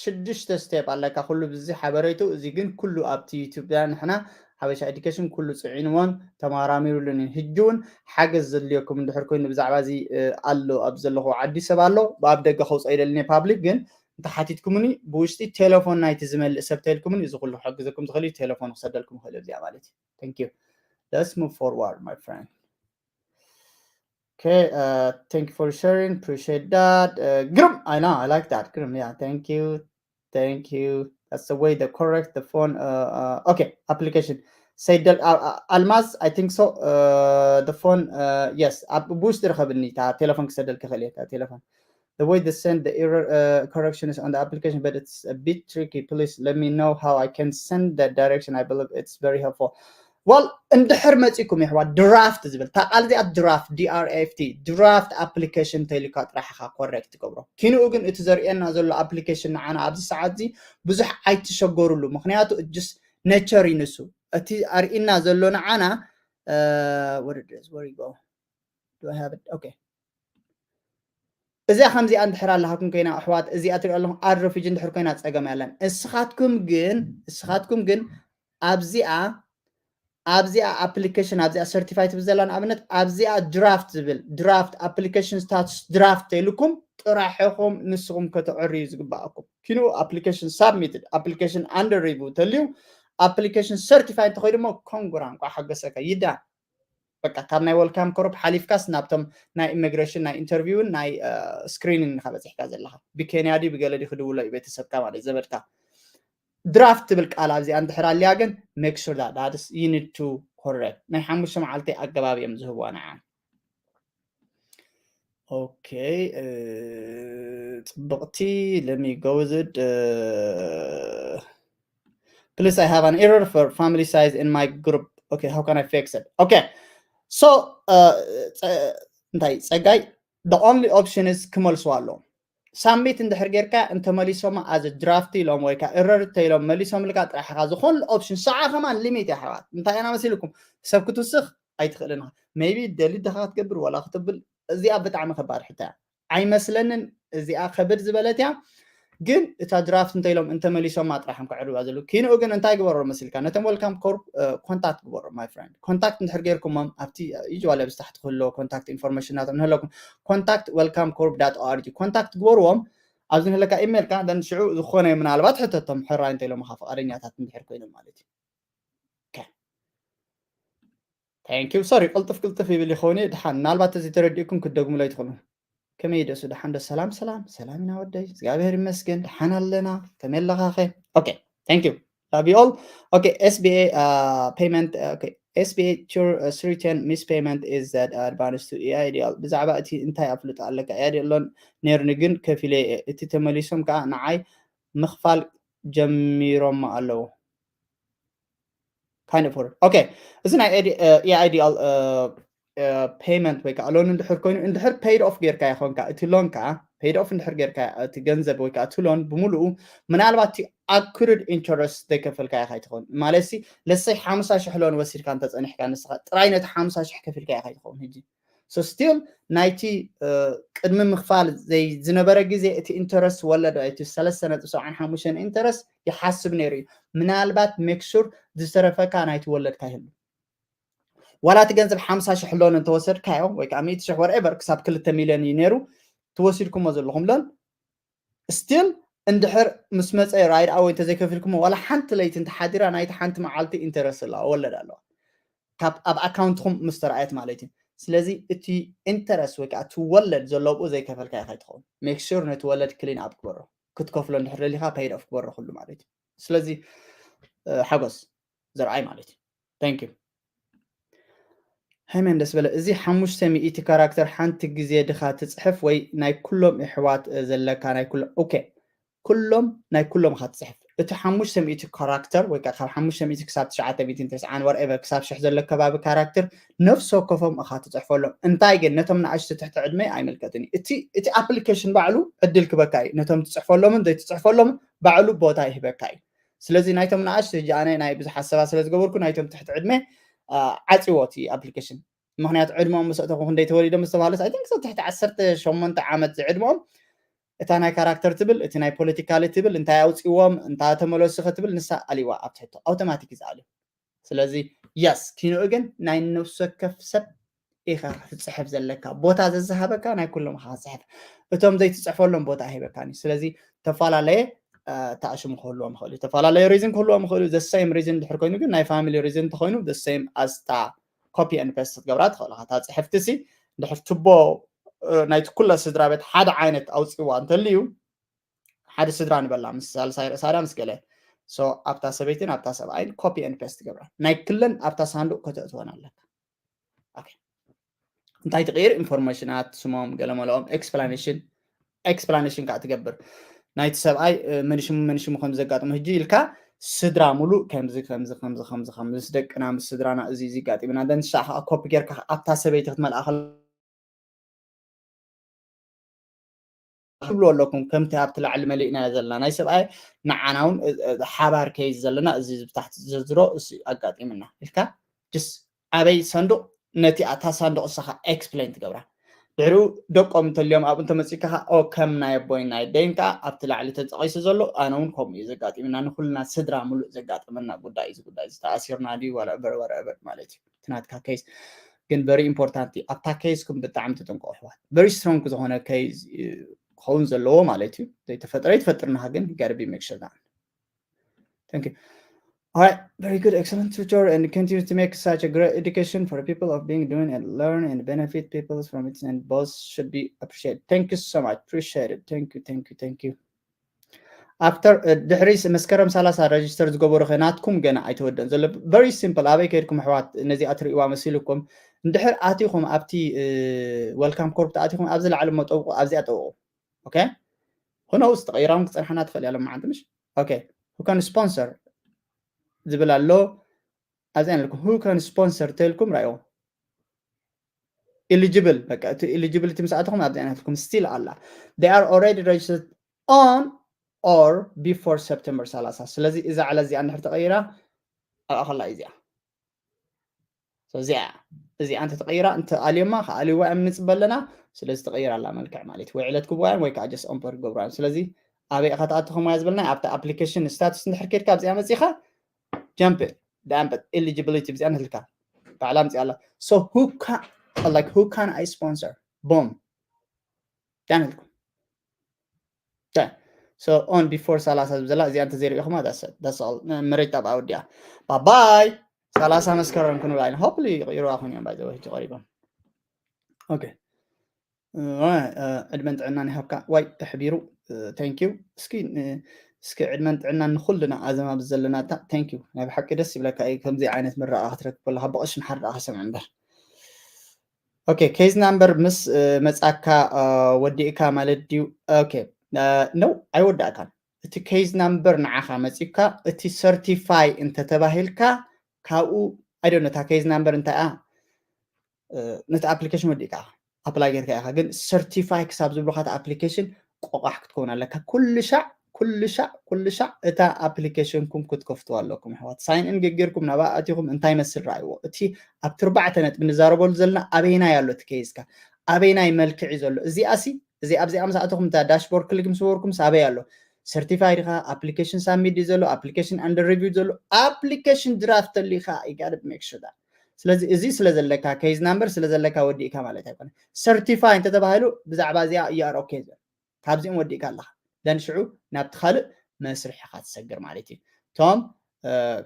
ሽዱሽተ step ኣለካ ኩሉ ብዚ ሓበሬቱ እዚ ግን ኩሉ ኣብቲ YouTube ንሕና ሓበሻ education ኩሉ ፅዒንዎን ተማራሚሩሉን እዩ ሕጂ እውን ሓገዝ ዘድልየኩም እንድሕር ኮይኑ ብዛዕባ እዚ ኣሎ ኣብ ዘለኹ ዓዲ ሰብ ኣሎ ኣብ ደገ ከውፅኦ ይደልን public ግን እንተሓቲትኩምኒ ብውሽጢ ቴሌፎን ናይቲ ዝመልእ ሰብ ተልኩምኒ እዚ ኩሉ ክሕግዘኩም ዝኽእል እዩ ቴሌፎን ክሰደልኩም ይኽእል ኣብዚኣ ማለት እዩ thank you let's move forward my friend okay uh, thank you for sharing appreciate that uh, ግርም I know I like that ግርም yeah thank you thank you that's the way the correct the phone uh, uh, okay application ሰይደል ኣልማዝ I think so the phone yes ብውሽጢ ርኸብኒ ቴሌፎን ክሰደልክ ክእል ቴሌፎን the way they send the error uh, correction is on the application but it's a bit tricky please let me know how I can send that direction I believe it's very helpful well እንድሕር መፂኩም ይሕዋ draft ዝብል እታ ቃል እዚኣ draft D R A F T draft application ተይልካ ጥራሕ ኢኻ correct ትገብሮ ኪንኡ ግን እቲ ዘርእየና ዘሎ application ንዓና ኣብዚ ሰዓት እዚ ብዙሕ ኣይትሸገሩሉ ምክንያቱ just nature እዩ ንሱ እቲ ኣርእና ዘሎ ንዓና what it is where you go do I have it okay እዚኣ ከምዚኣ እንድሕር ኣለሃኩም ኮይና ኣሕዋት እዚኣ ትሪኦ ኣለኹም ኣድ ረፊጂ እንድሕር ኮይና ፀገም ያለን እስኻትኩም ግን እስኻትኩም ግን ኣብዚኣ ኣብዚኣ application ኣብዚኣ certify ትብል ዘላ ንኣብነት ኣብዚኣ draft ዝብል draft application status draft ተይልኩም ጥራሕኹም ንስኹም ከተዕርዩ ዝግባኣኩም ኪኑ application submitted application under review ተልዩ application certify እንተኾይ ድማ ኮንጉራ እንኳ ሓገሰካ ይዳ በቃ ካብ ናይ Welcome Corp ሓሊፍካስ ናብቶም ናይ immigration ናይ interview ን ናይ screening ኢኻ በፂሕካ ዘለኻ ብኬንያ ድዩ ብገለ ድዩ ክድውሎ እዩ ቤተሰብካ ማለት ዘመድካ draft ትብል ቃል ኣብዚኣ እንድሕር ኣልያ ግን make sure that that is you need to correct ናይ ሓሙሽተ መዓልቲ ኣገባብ እዮም ዝህብዋ ንዓ okay ጽብቕቲ let me go with it. Please, I have an error for family size in my group. Okay, how can I fix it? Okay, so እንታይ ጸጋይ፣ the only option is ክመልስዋ ኣለዎም። ሳሚት እንድሕር ጌርካ እንተመሊሶማ as a draft ኢሎም ወይ ከዓ error እንተኢሎም መሊሶምልካ ጥራሕ ኢኻ ዝኾን option። ሰዓ ከማን limit እያ ኣሕዋት። እንታይ ኢና መሲልኩም? ሰብ ክትውስኽ ኣይትኽእልን ኢኻ። Maybe delete ዲኻ ክትገብር ዋላ ክትብል፣ እዚኣ ብጣዕሚ ከባድ ሕቶ እያ። ኣይመስለንን እዚኣ ከብድ ዝበለት እያ። ግን እታ draft እንተኢሎም እንተመሊሶማ ጥራሕ እዮም ከዕርዋ ዘለዉ። ኪንኡ ግን እንታይ ግበሮ መሲልካ? ነቶም welcome corp contact ግበሮ my friend። Contact እንድሕር ጌርኩሞም ኣብቲ usually ኣብዚ ታሕቲ ክህሎ contact information ናቶም ንህለኩም። Contact welcome corp dot org contact ግበርዎም። ኣብዚ ንህለካ ኢሜልካ then ሽዑ ዝኾነ ምናልባት ሕተቶም ሕራይ እንተኢሎም ኢኻ ፍቓደኛታት እንድሕር ኮይኖም ማለት እዩ። Thank you። Sorry፣ ቅልጥፍ ቅልጥፍ ይብል ይኸውን እየ። ድሓን ምናልባት እዚ ተረዲእኩም ክትደግሙለይ ትኽእሉ። ከመይ ደሱ? ድሓን ዶ? ሰላም ሰላም ሰላም ኢና ወደይ፣ እግዚኣብሔር ይመስገን ድሓን ኣለና። ከመይ ኣለኻ ኸ? Okay, thank you, love you all። Okay, S B A payment። Okay, S B A three ten miss payment is that advance to E I D L። ብዛዕባ እቲ እንታይ ኣፍልጦ ኣለካ? E I D L ኣሎ ነይሩኒ ግን ከፊለ እየ። እቲ ተመሊሶም ከዓ ንዓይ ምኽፋል ጀሚሮም ኣለዉ። Kind of word። Okay፣ እዚ ናይ E I D L payment ወይ ከዓ loan እንድሕር ኮይኑ እንድሕር paid off ጌርካ ይኾንካ፣ እቲ loan ከዓ paid off እንድሕር ጌርካ እቲ ገንዘብ ወይ ከዓ እቲ loan ብምሉኡ ምናልባት እቲ accrued interest ዘይከፈልካ ኢኻ ይትኸውን ማለት ሲ let's say ሓምሳ ሽሕ loan ወሲድካ እንተፀኒሕካ ንስኻ ጥራይ ነቲ ሓምሳ ሽሕ ከፊልካ ኢኻ ይትኸውን። ሕጂ so still ናይቲ ቅድሚ ምኽፋል ዝነበረ ግዜ እቲ interest ወለድ እቲ ሰለስተ ነጥቢ ሰብዓን ሓሙሽተን interest ይሓስብ ነይሩ እዩ። ምናልባት make sure ዝተረፈካ ናይቲ ወለድካ ይህሉ። ዋላ እቲ ገንዘብ ሓምሳ ሽሕ loan እንተወሰድካዮ ወይ ከዓ ሚእቲ ሽሕ whatever ክሳብ ክልተ ሚልዮን እዩ ነይሩ ትወሲድኩሞ ዘለኹም loan still እንድሕር ምስ መፀ right away እንተዘይከፊልኩሞ ዋላ ሓንቲ ለይቲ እንተሓዲራ ናይቲ ሓንቲ መዓልቲ interest ኣለዋ፣ ወለድ ኣለዋ ካብ ኣብ ኣካውንትኩም ምስ ተረኣየት ማለት እዩ። ስለዚ እቲ interest ወይ ከዓ እቲ ወለድ ዘሎ ኣብኡ ዘይከፈልካ ኢኻ ይትኸውን። Make sure ነቲ ወለድ clean up ግበሮ። ክትከፍሎ እንድሕር ደሊኻ paid off ግበሮ ኩሉ ማለት እዩ። ስለዚ ሓጎስ ዘርኣይ ማለት እዩ። Thank you። ሃይመን ደስ በለ። እዚ ሓሙሽተ ሚእቲ ካራክተር ሓንቲ ግዜ ድኻ ትፅሕፍ ወይ ናይ ኩሎም ኣሕዋት ዘለካ ናይ ኩሎም? Okay፣ ኩሎም ናይ ኩሎም ኢኻ ትፅሕፍ። እቲ ሓሙሽተ ሚእቲ ካራክተር ወይ ከዓ ካብ ሓሙሽተ ሚእቲ ክሳብ ትሽዓተ ሚእቲ ተስዓን whatever ክሳብ ሽሕ ዘሎ ከባቢ ካራክተር ነፍሲ ወከፎም ኢኻ ትፅሕፈሎም። እንታይ ግን ነቶም ንኣሽቱ ትሕቲ ዕድመ ኣይምልከትን እዩ። እቲ እቲ application ባዕሉ ዕድል ክበካ እዩ። ነቶም ትፅሕፈሎምን ዘይትፅሕፈሎምን ባዕሉ ቦታ ይህበካ እዩ። ስለዚ ናይቶም ንኣሽቱ ሕጂ ኣነ ናይ ብዙሓት ሰባት ስለ ዝገበርኩ ናይቶም ትሕቲ ዕድመ ዓፂዎ እቲ application። ምክንያቱ ዕድመኦም ምስ ኣእተኹ ክንደይ ተወሊዶም ዝተባሃለስ I think so ትሕቲ ዓሰርተ ሸሞንተ ዓመት ዝዕድመኦም እታ ናይ ካራክተር ትብል እቲ ናይ ፖለቲካሊ ትብል እንታይ ኣውፅዎም እንታ ተመለሱ ክትብል ንሳ ኣልዋ ኣብ ትሕቶ ኣውቶማቲክ እዩ ዝኣልዩ። ስለዚ yes ኪንኡ ግን ናይ ነፍሲ ወከፍ ሰብ ኢኻ ክትፅሕፍ ዘለካ ቦታ ዘዝሃበካ ናይ ኩሎም ኢኻ ክትፅሕፍ። እቶም ዘይትፅሕፈሎም ቦታ ኣይህበካን እዩ። ስለዚ ተፈላለየ ተኣሽሙ ክህልዎም ይኽእል እዩ። ተፈላለየ reason ክህልዎም ይኽእል እዩ። The same reason ድሕር ኮይኑ ግን ናይ family reason እንተኮይኑ the same as እታ copy and paste ክትገብራ ትኽእል ኢኻ። እታ ፅሕፍቲ ሲ ድሕር ትቦ ናይቲ ኩለ ስድራ ቤት ሓደ ዓይነት ኣውፅዋ እንተልዩ ሓደ ስድራ ንበላ ምስ ሳልሳይ ርእሳ ዳ ምስ ገለ so ኣብታ ሰበይትን ኣብታ ሰብኣይን copy and paste ትገብራ ናይ ክለን ኣብታ ሳንዱቅ ከተእትወን ኣለካ። እንታይ ትቕይር? ኢንፎርሜሽናት፣ ስሞም፣ ገለመለኦም፣ explanation explanation ከዓ ትገብር ናይቲ ሰብኣይ መንሽሙ መንሽሙ ከም ዘጋጥሙ ህጂ ኢልካ ስድራ ሙሉእ ከምዚ ከምዚ ከምዚ ከምዚ ከምዚ ምስ ደቅና ምስ ስድራና እዚ እዚ ጋጢምና ደንሻ ከዓ ኮፒ ጌርካ ኣብታ ሰበይቲ ክትመልኣ ትብሉ ኣለኩም። ከምቲ ኣብቲ ላዕሊ መሊእናዮ ዘለና ናይ ሰብኣይ ንዓና እውን ሓባር ከይዝ ዘለና እዚ ብታሕቲ ዝዝርዝሮ እዚ ኣጋጢምና ኢልካ ጅስ ኣበይ ሳንዱቕ ነቲ ኣታ ሳንዱቕ ንስኻ explain ትገብራ። ድሕሪኡ ደቆም እንተልዮም ኣብኡ እንተመፂካ ኸዓ ኦ ከም ናይ ኣቦይ ናይ ኣደይን ከዓ ኣብቲ ላዕሊ ተጠቒሱ ዘሎ ኣነ እውን ከምኡ እዩ ዘጋጢምና ንኩልና ስድራ ሙሉእ ዘጋጠመና ጉዳይ እዚ ጉዳይ እዚ ተኣሲርና ድዩ ዋላ እበር ወረ እበር ማለት እዩ። እቲ ናትካ case ግን very important እዩ። ኣብታ case ኩም ብጣዕሚ ተጠንቀቑ ኣሕዋት። Very strong ዝኾነ case ክኸውን ዘለዎ ማለት እዩ። ዘይተፈጥረ ይትፈጥርና ግን you gotta be make sure that Thank you. All right, very good, excellent tutor, and continue to make such a great education for the people of being doing and learn and benefit people from it and both should be appreciated. Thank you so much, appreciate it. Thank you, thank you, thank you. After ድሕሪ መስከረም ሰላሳ register ዝገበሩ ከ ናትኩም ገና ኣይተወደን ዘሎ። Very simple። ኣበይ ከድኩም ኣሕዋት ነዚኣ ትርእዋ መሲልኩም እንድሕር ኣቲኹም ኣብቲ welcome corp ተኣቲኹም ኣብዚ ላዕሊ መጠውቁ ኣብዚኣ ጠውቁ። Okay? ሆኖስ ተቐይራውን ክፀንሓና ትኽእል እያ ሎማዓንቲ ምሽ። Okay, who can sponsor ዝብል ኣሎ። ኣብዚኣ ኣለኩም who can sponsor ተልኩም ራዮ eligible በቃ እቲ eligibility ምስኣትኹም ኣብዚኣ ናትኩም still ኣላ። They are already registered on or before September ሰላሳ። ስለዚ እዛ ዕለት እዚኣ እንድሕር ተቐይራ ኣብኣ ከላ እዚኣ እዚኣ እዚኣ እንተ ተቐይራ እንተ ኣልዮማ ከኣልይዋ እዮም ንፅበ ኣለና። ስለዚ ተቐይራ ኣላ መልክዕ ማለት ወይ ዕለት ክብዋ እዮም ወይ ከዓ just on ገብራ እዮም። ስለዚ ኣበይ ኢኻ ትኣትኹም እያ ዝበልና ኣብቲ application status እንድሕር ከድካ ኣብዚኣ መፂኻ jump ዳምበት eligibility ብዚኣ ንህልካ ባዕላ ምፅኣ ኣላ። So who can like who can I sponsor? Boom. ዳንልኩም so on before ሰላሳ ዝብዘላ እዚኣ እንተዘይሪኢኹማ መረጅ ጣብ ኣወዲኣ ባባይ ሰላሳ መስከረም ክንብል ኣይነ hopefully ይቕይሩ ኣኹን እዮም ባይዘ ሕጂ ቀሪቦም okay ዕድመን ጥዕናን ይሃብካ ዋይ ተሕቢሩ thank you እስኪ እስኪ ዕድመን ጥዕናን ንኩልና ኣዘማብ ዘለናታ thank you ናይ ብሓቂ ደስ ይብለካ እዩ ከምዚ ዓይነት ምረቓ ክትረክብ ከለካ ብቕሽ ምሓር ዳኣ ክሰምዕ እምበር okay case number ምስ መጻካ ወዲእካ ማለት ድዩ okay no ኣይወዳእካን እቲ case number ንዓኻ መጺካ እቲ certify እንተተባሂልካ ካብኡ I don't know እታ case number እንታይ እያ ነቲ application ወዲእካ apply ጌርካ ኢኻ ግን certify ክሳብ ዝብሉካ እቲ application ቆቋሕ ክትከውን ኣለካ ኩሉ ሻዕ ኩሉ ሻዕ ኩሉ ሻዕ እታ application ኩም ክትከፍትዋ ኣለኩም ኣሕዋት sign in ገጌርኩም ናብኣ ኣቲኹም እንታይ መስል ረኣይዎ እቲ ኣብቲ ኣርባዕተ ነጥቢ ንዛረበሉ ዘለና ኣበይናይ ኣሎ እቲ case ካ ኣበይናይ መልክዕ እዩ ዘሎ እዚኣ ሲ እዚ ኣብዚኣ ምስ ኣተኹም እታ dashboard ክሊክ ምስ በርኩም ኣበይ ኣሎ certify ዲኻ application submit ድዩ ዘሎ application under review ዘሎ application draft ተሊኻ you gotta make sure that ስለዚ እዚ ስለ ዘለካ case number ስለ ዘለካ ወዲእካ ማለት ኣይኮነ certify እንተተባሂሉ ብዛዕባ እዚኣ you are okay ካብዚኦም ወዲእካ ኣለኻ then ሽዑ ናብቲ ካልእ መስርሕ ኢኻ ትሰግር ማለት እዩ እቶም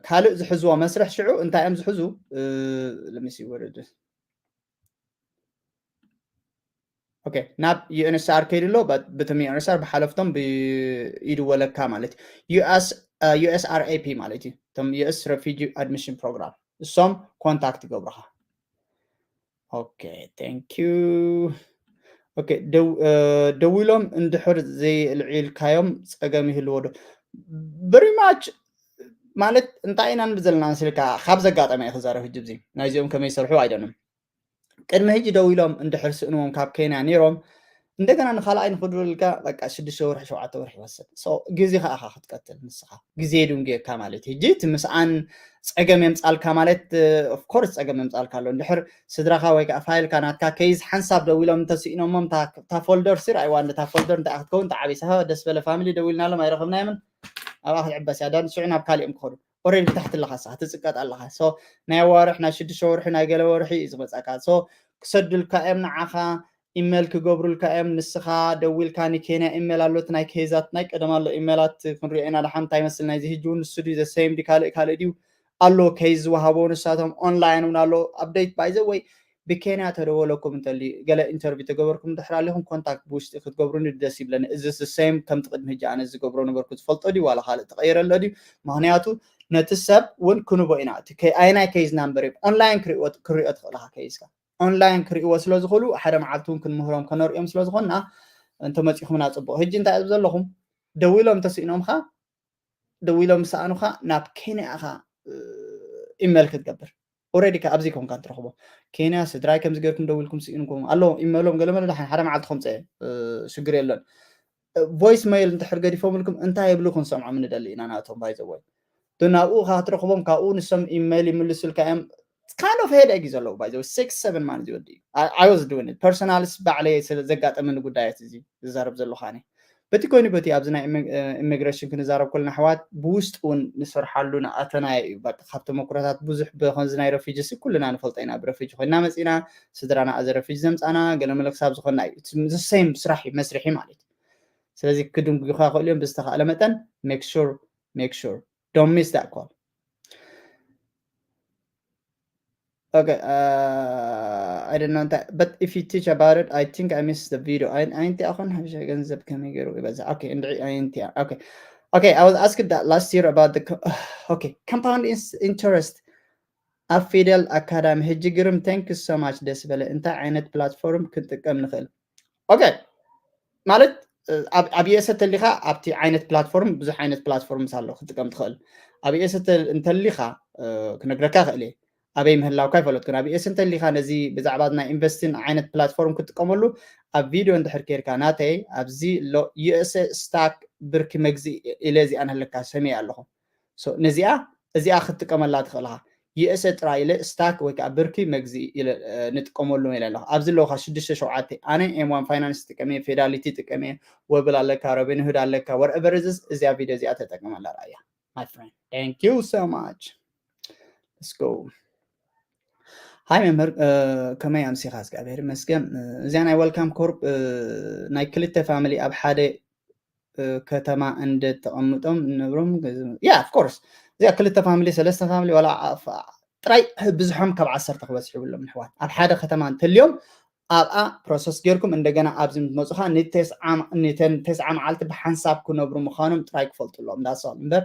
ካልእ ዝሕዝዎ መስርሕ ሽዑ እንታይ እዮም ዝሕዙ let me see what it is okay ናብ UNHCR ከይዱ ኣሎ ብቶም UNHCR ብሓለፍቶም ይድወለካ ማለት እዩ US USRAP ማለት እዩ እቶም US refugee admission program እሶም contact ይገብሩኻ okay thank you okay ደዊሎም እንድሕር ዘይልዒልካዮም ፀገም ይህልዎ ዶ very much ማለት እንታይ ኢና ንብል ዘለና ንስልካ ካብ ዘጋጠመ እዩ ክዛረብ ህጂ እዚ ናይዚኦም ከመይ ይሰርሑ ኣይደንም ቅድሚ ህጂ ደው ኢሎም እንድሕር ስእንዎም ካብ ኬንያ ነይሮም እንደገና ንካልኣይ ንክድልካ በቃ ሽዱሽተ ወርሒ ሸውዓተ ወርሒ ይወስድ ግዜ ከዓ ክትቀትል ንስኻ ግዜ ድንጉየካ ማለት እዩ ህጂ እቲ ምስኣን ፀገም የምፃልካ ማለት ኦፍኮርስ ፀገም የምፃልካ ኣሎ እንድሕር ስድራኻ ወይ ከዓ ፋይልካ ናትካ case ሓንሳብ ደው ኢሎም እንተስኢኖሞ እታ folder ሲ ርኣይዋ እታ folder እንታይ ክትከውን ተዓቢሳ ደስ በለ family ደው ኢልናሎም ኣይረኸብናዮምን ኣብኣ ክትዕበስ እያ ዳን ሽዑ ናብ ካሊኦም ክኸዱ already ብታሕቲ ኣለኻ ሳ ትፅቀጥ ኣለኻ ናይ ኣዋርሕ ናይ ሽዱሽተ ወርሒ ናይ ገለ ወርሒ እዩ ዝመፃካ ክሰዱልካ እዮም ንዓኻ ኢሜል ክገብሩልካ እዮም ንስኻ ደዊልካ ንኬንያ ኢሜል ኣሎ ናይ ኬዛት ናይ ቀደም ኣሎ ኢሜላት ክንሪኦ ኢና ድሓን እንታይ መስል ናይዚ ህጂ እውን ንሱ ድዩ ዘሰይም ዲ ካልእ ካልእ ድዩ ኣሎ case ዝወሃቦ ንሳቶም online እውን ኣሎ update by the way ብኬንያ ተደወለኩም እንተልዩ ገለ interview ተገበርኩም እንድሕር ኣለኹም contact ብውሽጢ ክትገብሩኒ ደስ ይብለኒ እዚ same ከምቲ ቅድሚ ህጂ ኣነ ዝገብሮ ነበርኩ ዝፈልጦ ድዩ ዋላ ካልእ ተቐይረ ኣሎ ድዩ ምክንያቱ ነቲ ሰብ እውን ክንቦ ኢና እቲ ኣየናይ case number እዩ online ክሪኦ ትኽእልካ case ካ online ክሪእዎ ስለ ዝኽእሉ ሓደ መዓልቲ እውን ክንምህሮም ከነርእዮም ስለ ዝኾንና እንተመፂኹምና ፅቡቕ ህጂ እንታይ እብ ዘለኹም ደዊሎም እንተስኢኖምካ ደዊሎም ዝሰኣኑኻ ናብ ኬንያ ኢኻ ኢሜል ክትገብር already ከ ኣብዚ ኮንካ እንትረኽቦ ኬንያ ስድራይ ከምዚ ገርኩም ደዊልኩም ስኢንኩም ኣሎ ኢመሎም ገለመለ ድሓን ሓደ መዓልቲ ከምፀ ሽግር የለን voice mail እንድሕር ገዲፎምልኩም እንታይ የብሉ ክንሰምዖም ንደሊ ኢና ናቶም by the way ናብኡ ከዓ ትረኽቦም ካብኡ ንሶም ኢሜል ይምልሱልካ እዮም kind of headache እዩ ዘለዎ by the way six seven months ይወዲ I was doing it personally ባዕለይ ዘጋጠመኒ ጉዳያት እዚ ዝዛረብ ዘለኹ ኣነ በቲ ኮይኑ በቲ ኣብዚ ናይ immigration ክንዛረብ ከለና ኣሕዋት ብውሽጢ እውን ንሰርሓሉ ንኣተናዮ እዩ በቃ ካብ ተመኩሮታት ብዙሕ ብከምዚ ናይ refugees ኩልና ንፈልጦ ኢና ብ refugee ኮይና መፂና ስድራና as refugee ዘምፃና ገለ መለ ክሳብ ዝኾንና እዩ same ስራሕ እዩ መስርሒ ማለት እዩ ስለዚ ክድንጉኻ ክእሉ እዮም ብዝተኻእለ መጠን make sure make sure don't miss that call Okay, uh, I don't know that, but if you teach about it, I think I missed the video. I I think I can have ገንዘብ ከመይ ገይሩ ይበዛ. Okay, and I think okay. Okay, I was asked that last year about the okay compound interest ኣብ ፊደል ኣካዳሚ ሕጂ ግርም thank you so much ደስ በለ እንታይ ዓይነት platform ክንጥቀም ንኽእል okay ማለት ኣብ ዩኤስ እንተሊኻ ኣብቲ ዓይነት ፕላትፎርም ብዙሕ ዓይነት ፕላትፎርምስ ኣሎ ክትጥቀም ትኽእል። ኣብ ዩኤስ እንተሊኻ ክነግረካ ክእል እየ ኣበይ ምህላውካ ይፈለጥኩን። ኣብ ዩኤስ እንተሊኻ ነዚ ብዛዕባ ናይ ኢንቨስቲን ዓይነት ፕላትፎርም ክትጥቀመሉ ኣብ ቪድዮ እንድሕር ኬርካ ናተይ ኣብዚ ዩኤስ ስታክ ብርኪ መግዚ ኢለ እዚኣ ንህለካ ሰሚየ ኣለኹ። ነዚኣ እዚኣ ክትጥቀመላ ትኽእልኻ። ዩኤስኤ ጥራይ ኢለ ስታክ ወይ ከዓ ብርኪ መግዚ ንጥቀመሉ ኢለ ኣለኹ። ኣብዚ ኣለውካ ሽዱሽተ ሸውዓተ ኣነ ኤም ዋን ፋይናንስ ጥቀመ፣ ፌዳሊቲ ጥቀመ፣ ወብል ኣለካ፣ ሮቢንሁድ ኣለካ፣ ወርቨር ዝስ እዚኣ ቪድዮ እዚኣ ተጠቅመላ ራያ። My friend, thank you so much. Let's go. ሃይ መምህር፣ ከመይ ኣምሲኻ? እግዚኣብሔር ይመስገን። እዚኣ ናይ ወልካም ኮርፕ ናይ ክልተ ፋሚሊ ኣብ ሓደ ከተማ እንደ ተቐምጦም ንነብሮም። Yeah, of course፣ እዚኣ ክልተ ፋሚሊ ሰለስተ ፋሚሊ ዋላ ጥራይ ብዙሖም ካብ ዓሰርተ ክበፅሑ ይብሎም ኣሕዋት ኣብ ሓደ ከተማ እንተልዮም ኣብኣ ፕሮሰስ ጌርኩም እንደገና ኣብዚ ምትመፁኻ ንተስዓ መዓልቲ ብሓንሳብ ክነብሩ ምዃኖም ጥራይ ክፈልጡ ኣለዎም። ዳሰዋል እምበር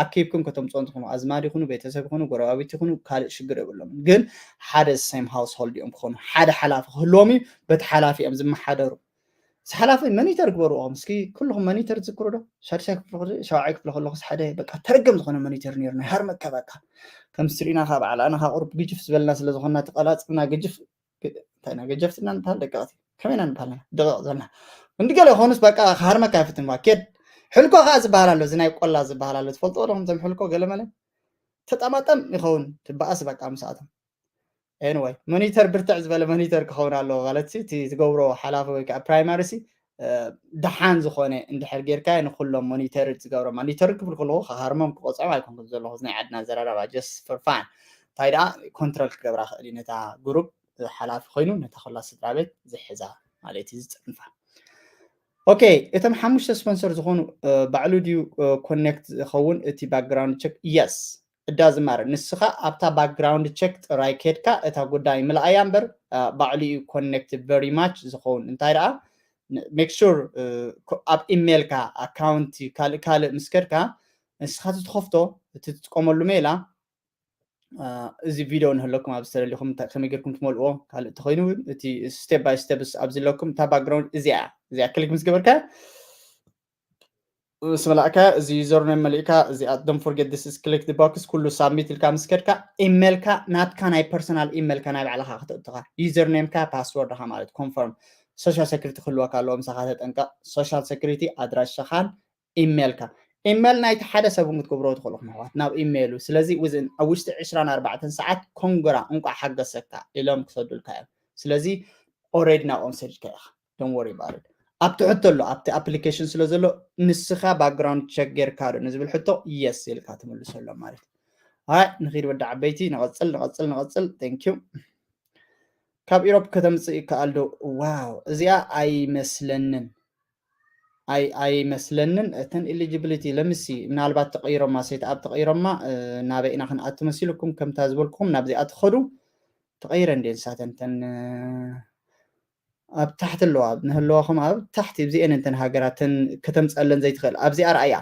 ኣኪብኩም ከተምፅኦም ትኹኑ ኣዝማድ ይኹኑ ቤተሰብ ይኹኑ ጎረባቢት ይኹኑ ካልእ ሽግር የብሎም። ግን ሓደ same household እዮም ክኾኑ ሓደ ሓላፊ ክህልዎም እዩ። በቲ ሓላፊ እዮም ዝመሓደሩ። ሓላፊ መኒተር ግበርዎም እስኪ ኩልኹም መኒተር ትዝክሩ ዶ? ሻድሻይ ክፍሊ ሸውዓይ ክፍሊ ከለኹ ሓደ በቃ ተረገም ዝኾነ መኒተር ነይሩ ናይ ሃርመካ በቃ ከም ስትሪና ካብ ዓላ ኣና ቁሩብ ግጅፍ ዝበልና ስለ ዝኾንና ተቐላጽብና ግጅፍ እንታይ ኢና ገጀፍትና ንበሃል ደቀቕቲ ከመይና ንበሃል ደቀቕ ዘለና እንዲ ገለ ይኾኑስ በቃ ክሃርመካ ይፍትን ባ ኬድ ሕልኮ ከዓ ዝበሃል ኣሎ እዚ ናይ ቆላ ዝበሃል ኣሎ ትፈልጥዎ ዶ ከምዞም ሕልኮ ገለመለ ተጠማጠም ይኸውን ትበኣስ በቃ ምስኣቶም anyway መኒተር ብርትዕ ዝበለ መኒተር ክኸውን ኣለዎ ማለት እቲ ዝገብሮ ሓላፊ ወይ ከዓ ፕራይማሪ ሲ ደሓን ዝኾነ እንድሕር ጌርካ ንኩሎም ሞኒተር ዝገብሮ ሞኒተር ክብል ከለኹ ክሃርሞም ክቆፅዖም ኣይኮንኩን ዘለኹ ናይ ዓድና ዘራረባ just for fun እንታይ ደኣ ኮንትሮል ክገብራ ክእል እዩ ነታ ግሩፕ ሓላፊ ኮይኑ ነታ ኩላ ስድራ ቤት ዝሕዛ ማለት እዩ ዝፅንፋ okay እቶም ሓሙሽተ ስፖንሰር ዝኾኑ ባዕሉ ድዩ ኮኔክት ዝኸውን እቲ ባክግራውንድ ቸክ yes እዳ ዝማረ ንስኻ ኣብታ ባክግራውንድ ቸክ ጥራይ ኬድካ እታ ጉዳይ ምልኣያ እምበር ባዕሉ እዩ ኮኔክት very much ዝኸውን እንታይ ደኣ make sure ኣብ ኢሜይልካ ኣካውንቲ ካልእ ካልእ ምስ ከድካ ንስኻ ትትኸፍቶ እቲ ትጥቀመሉ ሜላ እዚ ቪድዮ ንህለኩም ኣብ ዝተደሊኹም ከመይ ጌርኩም ትመልእዎ ካልእ ተኮይኑ እውን እቲ step by step ኣብዚ ኣለኩም እታ ባክግራውንድ እዚኣ እዚኣ ክሊክ ምስ ገበርካ ምስ መላእካ እዚ ዩዘርኔም መሊእካ እዚኣ don't forget this is click the box ኩሉ ሳብሚት ኢልካ ምስ ከድካ ኢሜልካ ናትካ ናይ ፐርሰናል ኢሜልካ ናይ ባዕልኻ ክተእትኻ ዩዘርኔምካ ፓስወርድኻ ማለት ኮንፈርም social security ክህልወካ ኣለዎ ምሳኻ ተጠንቀቕ social security ኣድራሻኻን ኢሜልካ ኢሜል ናይቲ ሓደ ሰብ እውን ክትገብሮ ትኽእሉ ኣሕዋት ናብ ኢሜሉ ስለዚ within ኣብ ውሽጢ ዕስራን ኣርባዕተን ሰዓት ኮንግራ እንቋዕ ሓገሰካ ኢሎም ክሰዱልካ እዮም ስለዚ already ናብኦም ሰዲድካ ኢኻ don't worry about it ኣብቲ ሕቶ ኣሎ ኣብቲ ኣፕሊኬሽን ስለ ዘሎ ንስኻ ባክግራውንድ ቸክ ጌርካ ዶ ንዝብል ሕቶ yes ኢልካ ትምልሰሎም ማለት እዩ ኣይ ንኺድ ወዲ ዓበይቲ ንቐፅል ንቐፅል ንቐፅል thank you ካብ ኢሮፕ ከተምፅእ ይከኣል ዶ wow እዚኣ ኣይመስለንን ኣይ ኣይመስለንን እተን eligibility let me see ምናልባት ተቐይሮማ set up ተቐይሮማ ናበይ ኢና ክንኣቱ መሲልኩም ከምታ ዝበልኩኹም ናብዚኣ ትኸዱ ተቐይረ እንዴ ንሳተን ተን ኣብ ታሕቲ ኣለዋ ንህለዋኹም ኣብ ታሕቲ እዚአን እንተን ሃገራትን ከተምፀለን ዘይትኽእል ኣብዚኣ ርኣያ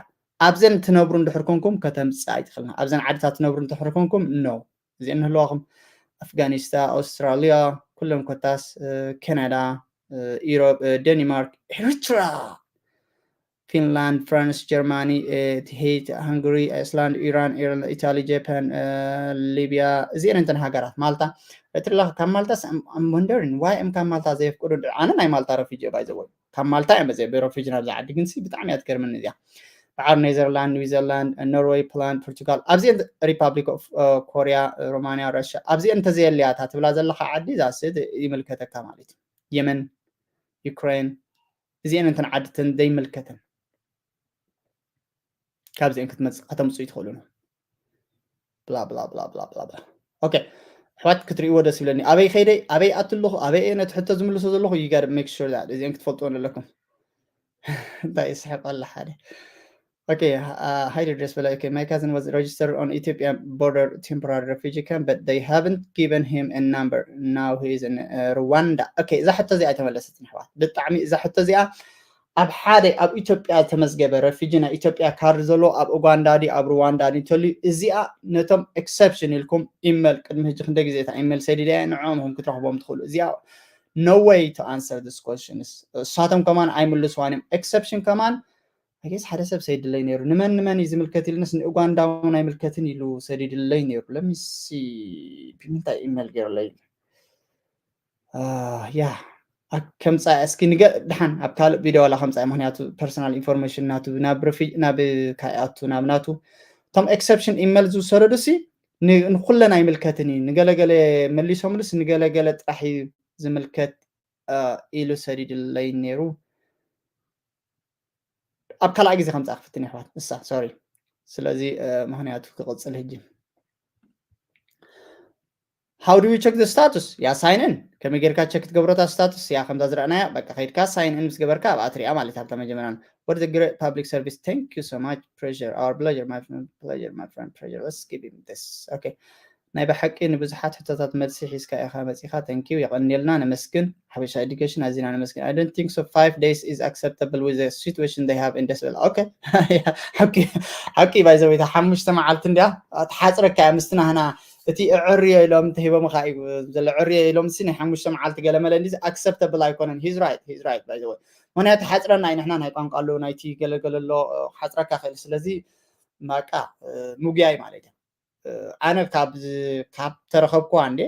ኣብዘን ትነብሩ እንድሕር ኮንኩም ከተምፅእ ኣይትኽእልና ኣብዘን ዓድታት ትነብሩ እንድሕር ኮንኩም no እዚአን ንህለዋኹም ኣፍጋኒስታን ኣውስትራሊያ ኩለን ኮታስ ካናዳ ኢሮብ ደኒማርክ ኤርትራ ፊንላንድ ፍራንስ ጀርማኒ ሄት ሃንጋሪ ኣይስላንድ ኢራን ኢራን ኢታሊ ጃፓን ሊብያ እዚአን እንተን ሃገራት ማልታ ትላ ካብ ማልታ I'm wondering why እዮም ካብ ማልታ ዘየፍቅዱ ኣነ ናይ ማልታ ረፊጂ ባይዘወይ ካብ ማልታ እዮም ዘ ረፊጂ ናብዚ ዓዲ ግን ብጣዕሚ እያ ትገርመኒ እዚኣ በዓር ኔዘርላንድ ኒውዚላንድ ኖርወይ ፖላንድ ፖርቱጋል ኣብዚአን ሪፓብሊክ ኦፍ ኮሪያ ሮማንያ ራሽያ ኣብዚአን እንተዘየለያታ ትብላ ዘለካ ዓዲ ዛስት ይምልከተካ ማለት እዩ የመን ዩክሬን እዚአን እንተን ዓድተን ዘይምልከተን ካብዚአን ክትመፅእ ከተምፅኡ ይትኽእሉ ነው ብላ ብላ ብላ ብላ ብላ ብላ okay ኣሕዋት ክትርእይዎ ደስ ይብለኒ ኣበይ ከይደይ ኣበይ ኣትለኹ ኣበይ እየ ነቲ ሕቶ ዝምልሶ ዘለኹ you gotta make sure that እዚአን ክትፈልጥዎ ኣለኩም እንታይ ይስሕቕ ኣላ ሓደ Okay, uh, hi Idris Bala. Okay, my cousin was registered on Ethiopian border temporary refugee camp, but they haven't given him a number. Now he is in uh, Rwanda. Okay, እዛ ሕቶ እዚኣ ኣይተመለሰትን ኣሕዋት። ብጣዕሚ እዛ ሕቶ እዚኣ ኣብ ሓደ ኣብ ኢትዮጵያ ዝተመዝገበ ረፊጂ ናይ ኢትዮጵያ ካርድ ዘሎ ኣብ ኡጋንዳ ድዩ ኣብ ሩዋንዳ ድዩ እንተልዩ እዚኣ ነቶም ኤክሰፕሽን ኢልኩም ኢመል ቅድሚ ሕጂ ክንደ ግዜ እታ ኢመል ሰዲደ ንዕኦም ኢኹም ክትረኽቦም ትኽእሉ እዚኣ no way to answer this questions። እሳቶም ከማን ኣይምልስዋን እዮም። Exception ከማን I guess ሓደ ሰብ ሰይድለይ ነይሩ። ንመን ንመን እዩ ዝምልከት ኢልንስ ንኡጋንዳ እውን ኣይምልከትን ኢሉ ሰዲድለይ ነይሩ። Let me see ብምንታይ ኢሜል ገይሩለይ? ያ ከምፃ እስኪ ንገ ድሓን ኣብ ካልእ ቪዲዮ ዋላ ከምፃ፣ ምክንያቱ personal information ናቱ ናብ ናብ ካይኣቱ ናብ ናቱ እቶም exception ኢሜል ዝውሰደዱ ሲ ንኩለን ኣይምልከትን እዩ። ንገለገለ መሊሶምሉስ ንገለገለ ጥራሕ እዩ ዝምልከት ኢሉ ሰዲድለይ ነይሩ። ኣብ ካልኣ ግዜ ከምፃ ክፍትን ይሕዋት እሳ ሶሪ። ስለዚ ምክንያቱ ክቕፅል ህጂ How do you check the status? ያ ሳይንን ከመይ ጌርካ ቸክ ትገብሮታ ስታቱስ ያ ከምዛ ዝረኣናያ በቃ ከይድካ ሳይን ን ምስ ገበርካ ኣብኣ ትሪኣ ማለት ኣብታ መጀመርያ what a great public service thank you so much pleasure our pleasure my friend pleasure my friend pleasure let's give him this okay ናይ ብሓቂ ንብዙሓት ሕቶታት መልሲ ሒዝካ ኢኻ መፂኻ thank you የቐንየልና ነመስግን ሓበሻ education ኣዚና ነመስግን I don't think so five days is acceptable with the situation they have in ደስበል okay ሓቂ by the way ሓሙሽተ መዓልቲ እንዲያ ትሓፅረካ እያ ምስቲ ናህና እቲ እዕርዮ ኢሎም እንተሂቦምኻ እዩ ዘሎ ዕርዮ ኢሎም ሲ ናይ ሓሙሽተ መዓልቲ ገለመለ እንዲ acceptable ኣይኮነን he's right he's right by the way ምክንያቱ ሓፅረና እዩ ንሕና ናይ ቋንቋ ኣለዉ ናይቲ ገለገለ ኣሎ ሓፅረካ ክእል ስለዚ በቃ ምጉያይ ማለት እዩ ኣነ ካብ ካብ ተረኸብኩዋ እንዴ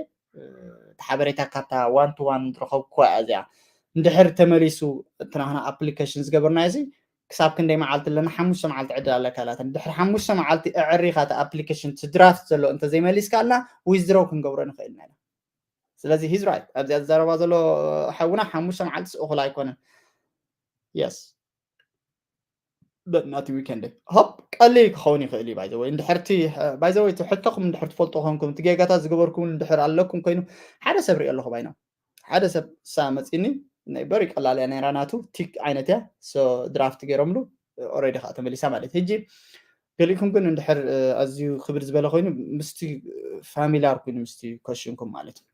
ሓበሬታ ካብታ one to one ዝረኸብኩዋ እያ እዚኣ እንድሕር ተመሊሱ እቲ ናህና application ዝገበርናዮ እዚ ክሳብ ክንደይ መዓልቲ ኣለና ሓሙሽተ መዓልቲ ዕድል ኣለካ ኢላትኒ ድሕሪ ሓሙሽተ መዓልቲ ኣዕሪኻ እቲ application draft ዘሎ እንተዘይመሊስካ ኣልና withdraw ክንገብሮ ንኽእል ኢና ስለዚ he's right ኣብዚኣ ዝዛረባ ዘሎ ሓውና ሓሙሽተ መዓልቲ እኹል ኣይኮነን yes but not weekend hope ቀሊል ክኸውን ይኽእል እዩ by the way እንድሕርቲ by the way ሕቶኹም እንድሕር ትፈልጡ ኮንኩም እቲ ጌጋታት ዝገበርኩም እንድሕር ኣለኩም ኮይኑ ሓደ ሰብ ሪኦ ኣለኹ ባይና ሓደ ሰብ ሳ መፂኒ ናይ በሪ ቀላል እያ ነይራ ናቱ ቲክ ዓይነት እያ draft ገይሮምሉ already ከዓ ተመሊሳ ማለት ሕጂ ገሊእኩም ግን እንድሕር ኣዝዩ ክብድ ዝበለ ኮይኑ ምስቲ familiar ኮይኑ ምስቲ question ኩም ማለት እዩ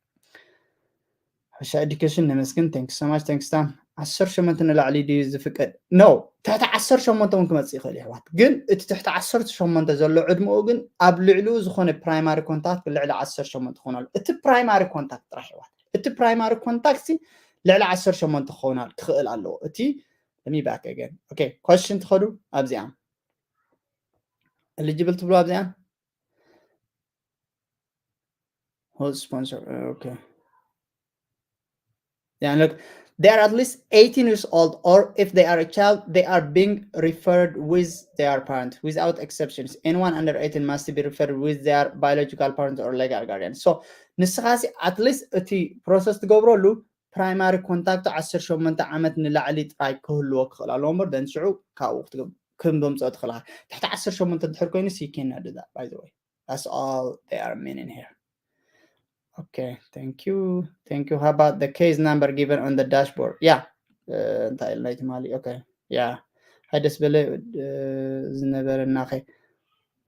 ሓበሻ education ነመስግን thank you so much thank you Sam ዓሰርተ ሸሞንተ ንላዕሊ ድዩ ዝፍቀድ no ትሕቲ ዓሰርተ ሸሞንተ እውን ክመፅእ ይኽእል ይሕዋት ግን እቲ ትሕቲ ዓሰርተ ሸሞንተ ዘሎ ዕድመኡ ግን ኣብ ልዕሊኡ ዝኾነ primary contact ልዕሊ ዓሰርተ ሸሞንተ ክኾን ኣሎ እቲ primary contact ጥራሕ ይሕዋት እቲ primary contact ልዕሊ ዓሰርተ ሸሞንተ ክኸውን ክኽእል ኣለዎ እቲ let me back again okay question ትኸዱ ኣብዚኣ eligible ትብሉ ኣብዚኣ who's sponsor okay yeah look they are at least eighteen years old or if they are a child they are being referred with their parent without exceptions anyone under eighteen must be referred with their biological parent or legal guardian so ንስኻሲ at least እቲ process ትገብረሉ primary contact ዓሰርተ ሸሞንተ ዓመት ንላዕሊ ጥራይ ክህልዎ ክኽእል ኣለዎ እምበር then ሽዑ ካብኡ ከም በምፅኦ ትኽእልካ ትሕቲ ዓሰርተ ሸሞንተ እንድሕር ኮይኑ you cannot do that by the way that's all they are meaning here okay thank you thank you how about the case number given on the dashboard yeah እንታይ ኢልና ትማሊ okay yeah ሃይ ደስ በለ ዝነበረናኸ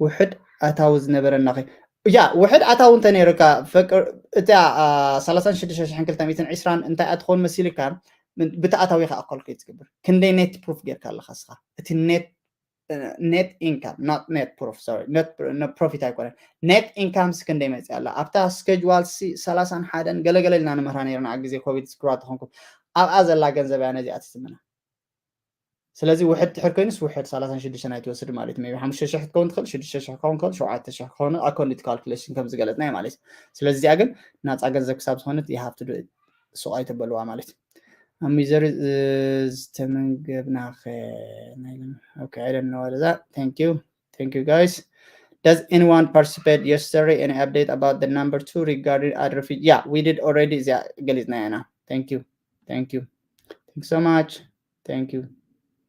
ውሕድ ኣታዊ ዝነበረናኸ ያ ውሕድ ኣታዊ እንተ ነይርካ ፍቅር እታ ሰላሳን ሽዱሽተ ሽሕን ክልተ ሚእትን ዕስራን እንታይ እያ ትኸውን መሲልካ ብቲ ኣታዊ ከኣ ኮልኩሌት ትገብር ክንደይ net proof ጌርካ ኣለኻ እስኻ እቲ net net income not net proof sorry net profit ኣይኮነን net income ስ ክንደይ መፅእ ኣላ ኣብታ schedule ሲ ሰላሳን ሓደን ገለገለ ኢልና ንምህራ ነርና ኣብ ግዜ ኮቪድ ስክራ ተኾንኩም ኣብኣ ዘላ ገንዘብ እያ ነዚኣ ትስምና ስለዚ ውሕድ ትሕር ኮይኑስ ውሕድ ሰላሳን ሽዱሽተን ኣይትወስድ ማለት እዩ ሓሙሽተ ሽሕ ክትከውን ትኽእል ሽዱሽተ ሽሕ ክኸውን ክእል ሸውዓተ ሽሕ ክኸውን according to calculation ከም ዝገለፅናዮ ማለት እዩ ስለዚ እዚኣ ግን ናፃ ገንዘብ ክሳብ ዝኾነት you have to do it ሱቕ ኣይተበልዋ ማለት እዩ ኣብ ሚዘሪ ዝተመንገብናኸ okay I don't know what is that thank you thank you guys does anyone participate yesterday any update about the number two regarding ad refugee yeah we did already እዚኣ ገሊፅና ኢና thank you thank you thank you so much thank you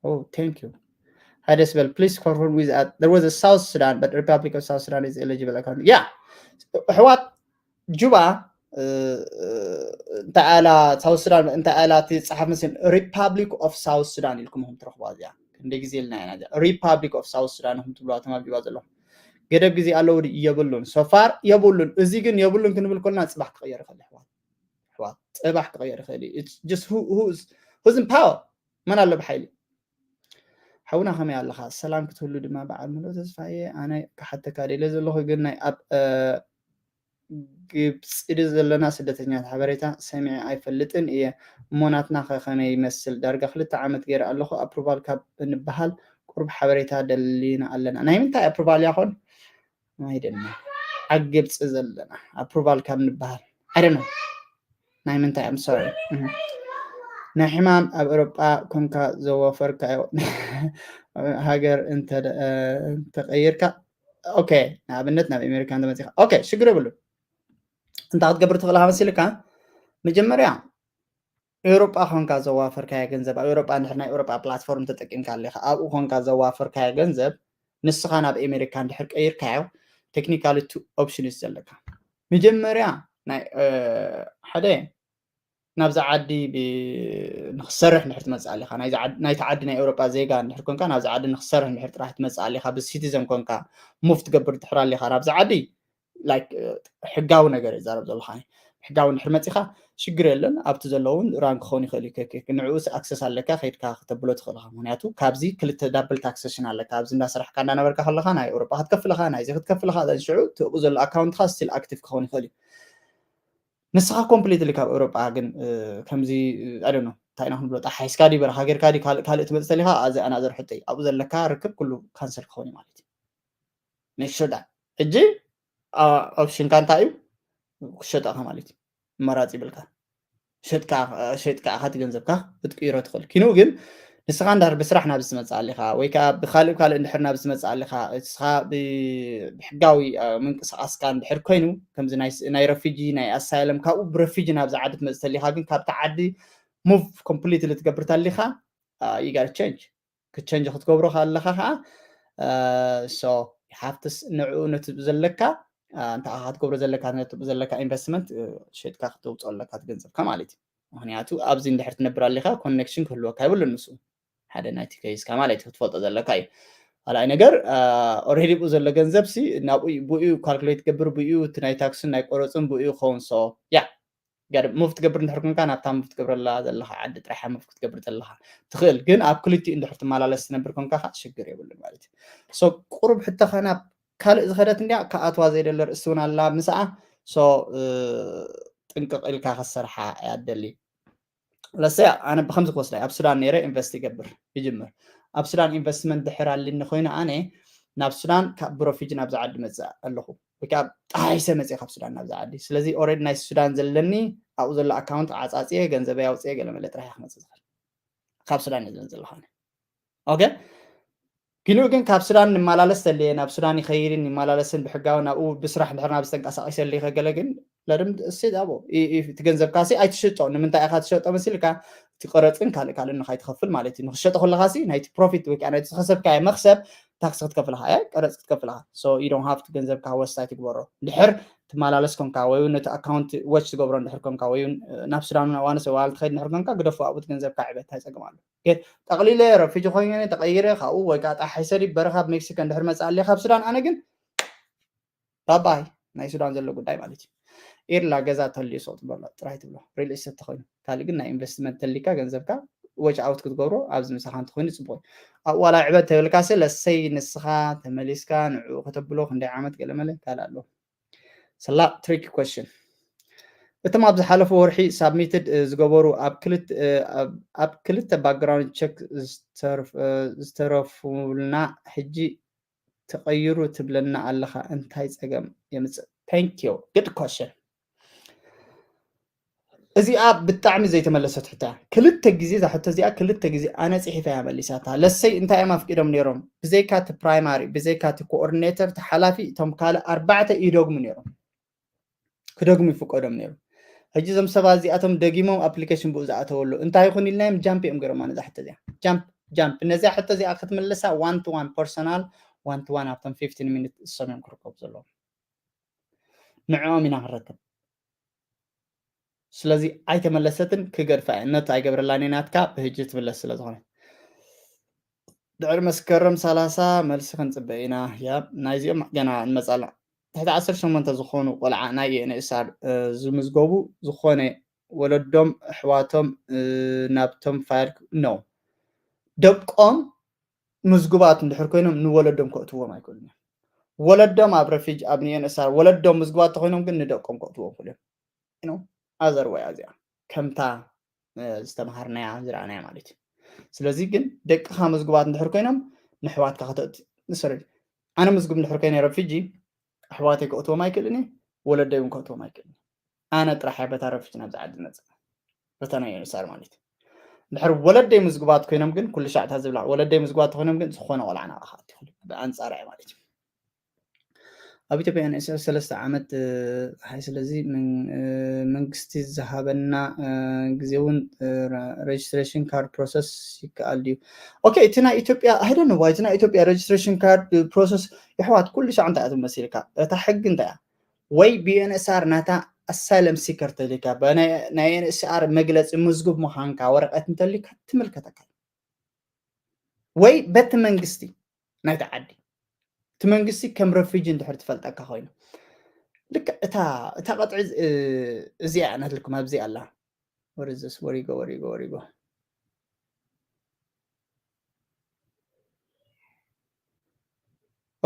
oh thank you ሃይ ደስ በል please confirm with that there was a South Sudan but Republic of South Sudan is eligible account yeah ኣሕዋት ጁባ እንታይ ኣላ ሳውት ሱዳን እንታይ ኣላ እቲ ፀሓፍ መስል Republic of South Sudan ኢልኩም ኹም ትረኽቧ እዚኣ ክንደ ግዜ ኢልና ኢና Republic of South Sudan ኹም ትብልዋ ተማም ጁባ ዘለኹም ገደብ ግዜ ኣለዉ የብሉን so far የብሉን እዚ ግን የብሉን ክንብል ከልና ፅባሕ ክቕየር ይኽእል ኣሕዋት ኣሕዋት ፅባሕ ክቕየር ይኽእል just who's in power መን ኣሎ ብሓይሊ ሓውና ከመይ ኣለኻ ሰላም ክትህሉ ድማ በዓል ምሎ ተስፋየ ኣነ ክሓተካ ደለ ዘለኹ ግን ናይ ኣብ ግብፂ ድዩ ዘለና ስደተኛታት ሓበሬታ ሰሚዐ ኣይፈልጥን እየ። እሞ ናትና ከ ከመይ ይመስል? ዳርጋ ክልተ ዓመት ገይረ ኣለኹ። ኣፕሩቫል ካብ እንበሃል ቁሩብ ሓበሬታ ደሊና ኣለና። ናይ ምንታይ ኣፕሩቫል ያኾን? ኣይደና ኣብ ግብፂ ዘለና ኣፕሩቫል ካብ ንበሃል ኣይደና ናይ ምንታይ? I'm sorry። ናይ ሕማም ኣብ ኤውሮጳ ኮንካ ዘዋፈርካዮ ሃገር እንተቀይርካ፣ ኦኬ፣ ንኣብነት ናብ ኣሜሪካ እንተመፂኻ፣ ኦኬ፣ ሽግር የብሉን። እንታይ ክትገብር ትኽእል መሲልካ? መጀመርያ ኤውሮጳ ኮንካ ዘዋፈርካዮ ገንዘብ፣ ኣብ ኤውሮጳ እንድሕር ናይ ኤውሮጳ ፕላትፎርም ተጠቂምካ ኣለኻ፣ ኣብኡ ኮንካ ዘዋፈርካዮ ገንዘብ ንስኻ ናብ ኣሜሪካ እንድሕር ቀይርካዮ፣ ቴክኒካሊ ቱ ኦፕሽንስ ዘለካ። መጀመርያ ናይ ሓደ ናብዛ ዓዲ ንክሰርሕ እንድሕር ትመፅእ ኣለኻ፣ ናይቲ ዓዲ ናይ ኤውሮጳ ዜጋ እንድሕር ኮንካ፣ ናብዛ ዓዲ ንክሰርሕ እንድሕር ጥራሕ ትመፅእ ኣለኻ፣ ብሲቲዘን ኮንካ ሙቭ ትገብር እንድሕር ኣለኻ ናብዛ ዓዲ፣ ላይክ ሕጋዊ ነገር ይዛረብ ዘለካ። ሕጋዊ እንድሕር መፂኻ ሽግር የለን። ኣብቲ ዘለውን ራን ክኸውን ይኽእል እዩ። ንዕኡ ኣክሰስ ኣለካ፣ ከይድካ ክተብሎ ትኽእል ኢኻ። ምክንያቱ ካብዚ ክልተ ዳብል ታክሰሽን ኣለካ። ኣብዚ እንዳሰራሕካ እንዳነበርካ ከለካ ናይ ኤውሮጳ ክትከፍል ኢኻ፣ ናይዚ ክትከፍል ኢኻ። ዘን ሽዑ እቲ ኣብኡ ዘሎ ኣካውንትካ ስቲል ኣክቲቭ ክኸውን ይኽእል እዩ። ንስኻ ኮምፕሊትሊ ካብ ኤውሮጳ ግን ከምዚ ኣይ ዶንት ኖ እንታይ ኢና ክንብሎ፣ ጣሓይስካ ድዩ በረኻ ጌርካ ድዩ ካልእ ትመፅእ ተሊኻ፣ ኣዚ ኣናዘር ሕቶ እዩ። ኣብኡ ዘለካ ርክብ ኩሉ ካንሰል ክኸውን እዩ ማለት እዩ። ሜክ ሹር ዳት። ሕጂ ኦፕሽንካ እንታይ እዩ? ክሸጣ ኢኻ ማለት እዩ። መራፂ ይብልካ። ሸጥካ ኢኻ እቲ ገንዘብካ ክትቅይሮ ትኽእል። ኪኑ ግን ንስኻ እንዳር ብስራሕ ናብዚ ትመፅእ ኣለኻ ወይ ከዓ ብካልእ ካልእ እንድሕር ናብዚ ትመፅእ ኣለኻ፣ ንስኻ ብሕጋዊ ምንቅስቃስካ እንድሕር ኮይኑ ከምዚ ናይ ረፊጂ ናይ ኣሳይለም ካብኡ ብረፊጂ ናብዚ ዓዲ ትመፅእ ተሊኻ ግን ካብቲ ዓዲ ሙቭ ኮምፕሊትሊ ትገብር ተሊኻ you gotta change። ክትቸንጅ ክትገብሮ ከለኻ ከዓ ሶ ሃፍትስ ንዕኡ ነቲ ዘለካ እንታይ ክትገብሮ ዘለካ ነቲ ዘለካ ኢንቨስትመንት ሸጥካ ክተውፅኦ ኣለካ ገንዘብካ ማለት እዩ። ምክንያቱ ኣብዚ እንድሕር ትነብር ኣሊካ ኮኔክሽን ክህልወካ ይብሉ ንሱ ሓደ ናይቲ ከይስካ ማለት እዩ ክትፈልጦ ዘለካ እዩ። ካልኣይ ነገር ኦሬዲ ብኡ ዘሎ ገንዘብ ሲ ናብኡ ብኡ ካልኩሌት ገብር ብኡ እቲ ናይ ታክስን ናይ ቆረፅን ብኡ ይኸውን ሶ ያ ሙቭ ትገብር እንድሕር ኮንካ ናብታ ሙቭ ትገብረላ ዘለካ ዓዲ ጥራሕያ ሙቭ ክትገብር ዘለካ ትኽእል ግን ኣብ ክልቲኡ እንድሕር ትመላለስ ትነብር ኮንካ ከዓ ሽግር የብሉን ማለት እዩ። ቁሩብ ሕቶኻ ናብ ካልእ ዝኸደት እንዲያ ክኣትዋ ዘይደለ ርእሲ እውን ኣላ ምስኣ ጥንቅቕ ኢልካ ከሰርሓ እያ ደሊ። ለሰ ኣነ ብከምዚ ክወስዳ ኣብ ሱዳን ነይረ ኢንቨስት ይገብር ይጅምር ኣብ ሱዳን ኢንቨስትመንት ድሕር ኣሊኒ ኮይኑ ኣነ ናብ ሱዳን ካብ ብሮፊጂ ናብዚ ዓዲ መፅእ ኣለኹ ወይ ከዓ ጣሒሰ መፅእ ካብ ሱዳን ናብዚ ዓዲ ስለዚ ኦረዲ ናይ ሱዳን ዘለኒ ኣብኡ ዘሎ ኣካውንት ዓፃፅየ ገንዘበይ ኣውፅየ ገለመለ ጥራሕ ክመፅእ ዝኽእል ካብ ሱዳን እየ ዝመፅእ ዘለኹ ኦኬ ኪንኡ ግን ካብ ሱዳን ንመላለስ ተለየ ናብ ሱዳን ይኸይድን ይመላለስን ብሕጋዊ ናብኡ ብስራሕ እንድሕር ናብ ዝተንቀሳቀስ የለይ ከገለ ግን ለድም እሴት ኣቦ እቲ ገንዘብካ ሲ ኣይትሸጦ ንምንታይ ኢካ ትሸጦ መሲልካ እቲ ቀረፅን ካልእ ካልእ ንካይትኸፍል ማለት እዩ ንክሸጦ ከለካ ሲ ናይቲ ፕሮፊት ወይ ከዓ ናይቲ ዝከሰብካዮ መክሰብ ታክሲ ክትከፍልካ ያ ቀረፅ ክትከፍልካ ሶ you don't have to ገንዘብካ ወሳይ ትግበሮ ድሕር ትመላለስ ኮንካ ወይ እውን ነቲ ኣካውንት ዎች ትገብሮ እንድሕር ኮንካ ወይ እውን ናብ ሱዳን ዋነስ ዋል ትኸይድ እንድሕር ኮንካ ግደፎ ኣብኡ እቲ ገንዘብካ ዕበት ኣይፀግም ኣሎ ጠቕሊለ ረፊጂ ኮይነ ተቐይረ ካብኡ ወይ ከዓ ጣሓይ ሰሊብ በረኻ ኣብ ሜክሲኮ እንድሕር መፅእ ኣለ ካብ ሱዳን ኣነ ግን ባባይ ናይ ሱዳን ዘሎ ጉዳይ ማለት እዩ ኢርላ ገዛ ተልዩ ሰው ትበሎ ጥራይ ትብሎ ሪል ስቴት ተኮይኑ ካልእ ግን ናይ ኢንቨስትመንት ተሊካ ገንዘብካ ወጭ ኣውት ክትገብሮ ኣብዚ ምሳኻ እንተኮይኑ ፅቡቅ ኣብ ዋላ ዕበት ተብልካ ሲ ለሰይ ንስኻ ተመሊስካ ንዕኡ ከተብሎ ክንደይ ዓመት ገለመለ ካልእ ኣሎ ሰላ ትሪክ ኮሽን እቶም ኣብ ዝሓለፉ ወርሒ ሳብሚትድ ዝገበሩ ኣብ ክልተ ባክግራውንድ ቸክ ዝተረፉልና ሕጂ ተቐይሩ ትብለና ኣለኻ እንታይ ጸገም የምጽእ thank you good question እዚኣ ብጣዕሚ ዘይተመለሰት ሕቶ እያ ክልተ ግዜ እዛ ሕቶ እዚኣ ክልተ ግዜ ኣነ ጽሒፈ እያ መሊሳታ ለሰይ እንታይ እዮም ኣፍቂዶም ነይሮም ብዘይካ እቲ ፕራይማሪ ብዘይካ እቲ ኮኦርዲኔተር እቲ ሓላፊ እቶም ካልእ ኣርባዕተ ይደግሙ ነይሮም ክደግሙ ይፍቀዶም ነይሩ ሕጂ እዞም ሰባት እዚኣቶም ደጊሞም ኣፕሊኬሽን ብኡ ዝኣተወሉ እንታይ ይኹን ኢልናዮም ጃምፕ እዮም ገይሮማ ነዛ ሕቶ እዚኣ ጃምፕ ጃምፕ ነዚኣ ሕቶ እዚኣ ክትምልሳ one to one personal one to one ኣብቶም fifteen ሚኒት እሶም እዮም ክርከቡ ዘለዎም ንዕኦም ኢና ክንረክብ ስለዚ ኣይተመለሰትን ክገድፋ እየ ነት ኣይገብረላን ናትካ ብህጂ ትምለስ ስለ ዝኾነ ድሕሪ መስከረም ሰላሳ መልሲ ክንፅበ ኢና ያ ናይዚኦም ገና ንመፃላ ትሕቲ ዓሰርተ ሸሞንተ ዝኾኑ ቆልዓ ናይ ንእሳር ዝምዝገቡ ዝኾነ ወለዶም ኣሕዋቶም ናብቶም ፋይል no ደቆም ምዝጉባት እንድሕር ኮይኖም ንወለዶም ከእትዎም ኣይክእሉን እዮም ወለዶም ኣብ ረፊጅ ኣብ ዩኤንኤስኣር ወለዶም ምዝግባት ተኮይኖም ግን ንደቆም ከእትዎም ክልም ነው። ኣዘር ወይ ኣዚኣ ከምታ ዝተምሃርናያ ዝረኣናያ ማለት እዩ። ስለዚ ግን ደቅኻ ምዝግባት እንድሕር ኮይኖም ንሕዋትካ ከተእት ሶሪ ኣነ ምዝግብ እንድሕር ኮይነ ረፊጂ ኣሕዋተይ ከእትዎም ኣይክእልን፣ ወለደይ እውን ከእትዎም ኣይክእልን። ኣነ ጥራሕ በታ ረፊጂ ናብዚ ዓዲ ዝመፅእ በታ ናይ ዩኤንኤስኣር ማለት እዩ። እንድሕር ወለደይ ምዝግባት ኮይኖም ግን ኩሉ ሻዕታ ዝብላ ወለደይ ምዝግባት ኮይኖም ግን ዝኾነ ቆልዓ ናባኻ ኣትይኽሉ ብኣንፃር ማለት እዩ። ኣብ ኢትዮጵያ ዩኤንኤስኣር ሰለስተ ዓመት ሓይ ስለዚ መንግስቲ ዝሃበና ግዜ እውን registration card process ይከኣል ድዩ? ኦኬ እቲ ናይ ኢትዮጵያ ኣይደን ዋ እቲ ናይ ኢትዮጵያ registration card process የሕዋት ኩሉ ሻዕ እንታይ እያ ትመስልካ እታ ሕጊ እንታይ እያ ወይ ብዩኤንኤስኣር ናታ asylum seeker ተልካ ናይ ዩኤንኤስኣር መግለፂ ምዝግብ ምዃንካ ወረቀት እንተልካ ትምልከተካ ወይ በቲ መንግስቲ ናይቲ ዓዲ እቲ መንግስቲ ከም ረፊጂ እንድሕር ትፈልጠካ ኮይኑ ልክዕ እታ እታ ቀጥዒ እዚኣ ናትልኩም ኣብዚ ኣላ ወርዝስ ወሪጎ ወሪጎ ወሪጎ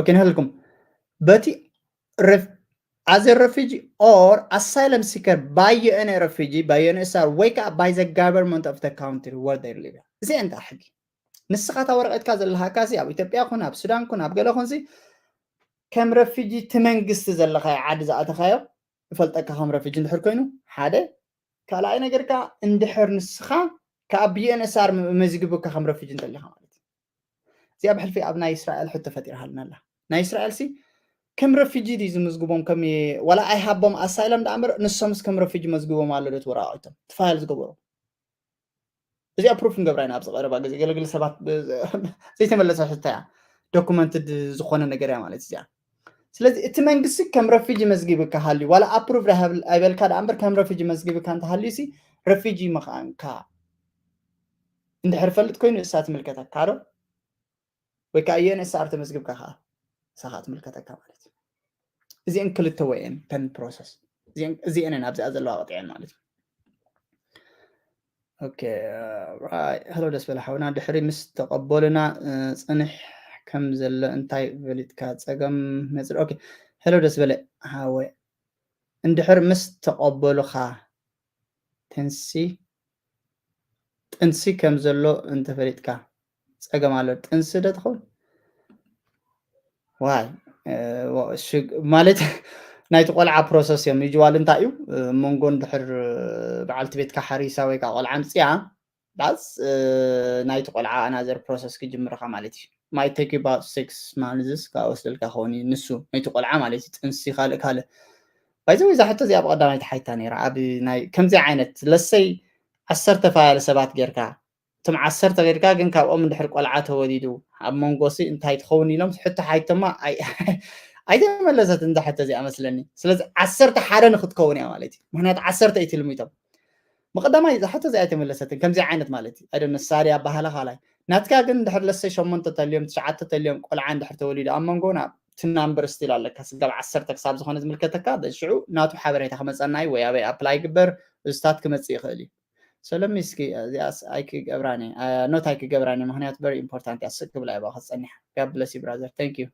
ኦኬ ንህልኩም በቲ as a refugee or asylum seeker by UN refugee by UNHCR ወይ ከዓ by the government of the country where they live እዚ እንታ ሕጊ ንስኻ እታ ወረቐትካ ዘለሃካ ሲ ኣብ ኢትዮጵያ ኩን ኣብ ሱዳን ኩን ኣብ ገለ ኩን ሲ ከም ረፊጂ እቲ መንግስቲ ዘለኻዮ ዓዲ ዝኣተኻዮ ይፈልጠካ ከም ረፊጂ እንድሕር ኮይኑ ሓደ ካልኣይ ነገር ከዓ እንድሕር ንስኻ ካብ ዩኤንኤስኣር መዝግብካ ከም ረፊጂ እንተሊኻ ማለት እዩ እዚኣ ብሕልፊ ኣብ ናይ እስራኤል ሕቶ ፈጢርሃልና ኣላ ናይ እስራኤል ሲ ከም ረፊጂ ድዩ ዝምዝግቦም ከም ዋላ ኣይሃቦም ኣሳይለም ዳ እምበር ንሶምስ ከም ረፊጂ መዝግቦም ኣሎ ዶ ትወራቂቶም ትፋይል ዝገበሩ እዚኣ ፕሩፍ ንገብራ ኢና ኣብዚ ቀረባ ግዜ ገለግለ ሰባት ዘይተመለሰ ሕታ እያ ዶኩመንትድ ዝኾነ ነገር እያ ማለት እዚኣ ስለዚ እቲ መንግስቲ ከም ረፊጂ መዝጊብካ ሃልዩ ዋላ ኣፕሩቭ ኣይበልካ ዳ እምበር ከም ረፊጂ መዝጊብካ እንተሃልዩ ሲ ረፊጂ ምዃንካ እንድሕር ፈልጥ ኮይኑ እሳ ትምልከተካ ዶ ወይ ከዓ ዩኤንኤስኣር ተመዝግብካ ከዓ እሳ ከዓ ትምልከተካ ማለት እዩ እዚአን ክልተ ወየን ተን ፕሮሰስ እዚአን ኣብዚኣ ዘለዋ ቀጥዐን ማለት እዩ ኦኬ ሄሎ ደስ በለ ሓውና ድሕሪ ምስ ተቐበሉና ፅንሕ ከም ዘሎ እንታይ ፈሊጥካ ፀገም መፅእ ኦኬ ሄሎ ደስ በለ ሓወ እንድሕር ምስ ተቐበሉኻ ተንሲ ጥንሲ ከም ዘሎ እንተፈሊጥካ ፀገም ኣሎ ጥንሲ ዶ ትኸውን ዋይ ማለት ናይቲ ቆልዓ ፕሮሰስ እዮም ይጅዋል እንታይ እዩ መንጎ እንድሕር በዓልቲ ቤትካ ሓሪሳ ወይ ከዓ ቆልዓ ኣምፅያ ዳስ ናይቲ ቆልዓ ኣናዘር ፕሮሰስ ክጅምርካ ማለት እዩ ማይ ቴክ ባ ሲክስ ማንዝስ ከዓ ወስደልካ ከውን እዩ ንሱ ናይቲ ቆልዓ ማለት እዩ ጥንሲ ካልእ ካልእ ባይዘ ወይ ዛሕቶ እዚኣ ብቀዳማይ ተሓይታ ነይራ ኣብ ናይ ከምዚ ዓይነት ለሰይ ዓሰርተ ፋያለ ሰባት ጌርካ እቶም ዓሰርተ ጌርካ ግን ካብኦም እንድሕር ቆልዓ ተወሊዱ ኣብ መንጎሲ እንታይ ትኸውን ኢሎም ሕቶ ሓይቶማ ኣይተመለሰት እንዛ ሕቶ እዚኣ መስለኒ ስለዚ ዓሰርተ ሓደ ንክትከውን እያ ማለት እዩ ምክንያቱ ዓሰርተ እዩ ትልሚቶም ብቀዳማይ እዛ ሕቶ እዚኣ ኣይተመለሰትን ከምዚ ዓይነት ማለት እዩ ኣይደ መሳርያ ኣባሃላ ካልኣይ ናትካ ግን እንድሕር ለሰይ ሸሞንተ ተልዮም ትሽዓተ ተልዮም ቆልዓ እንድሕር ተወሊዱ ኣብ መንጎ ናብ ትናምበር ስቲል ኣለካ ስጋብ ዓሰርተ ክሳብ ዝኾነ ዝምልከተካ ሽዑ ናቱ ሓበሬታ ክመፀና እዩ ወይ ኣበይ ኣፕላይ ግበር እዝታት ክመፅእ ይኽእል እዩ ሰለሚ እስኪ እዚኣስ ኣይክገብራን ኖት ኣይክገብራን ምክንያቱ very important እያ ስቅ ክብላ እያ ክፀኒሓ God bless you brother thank you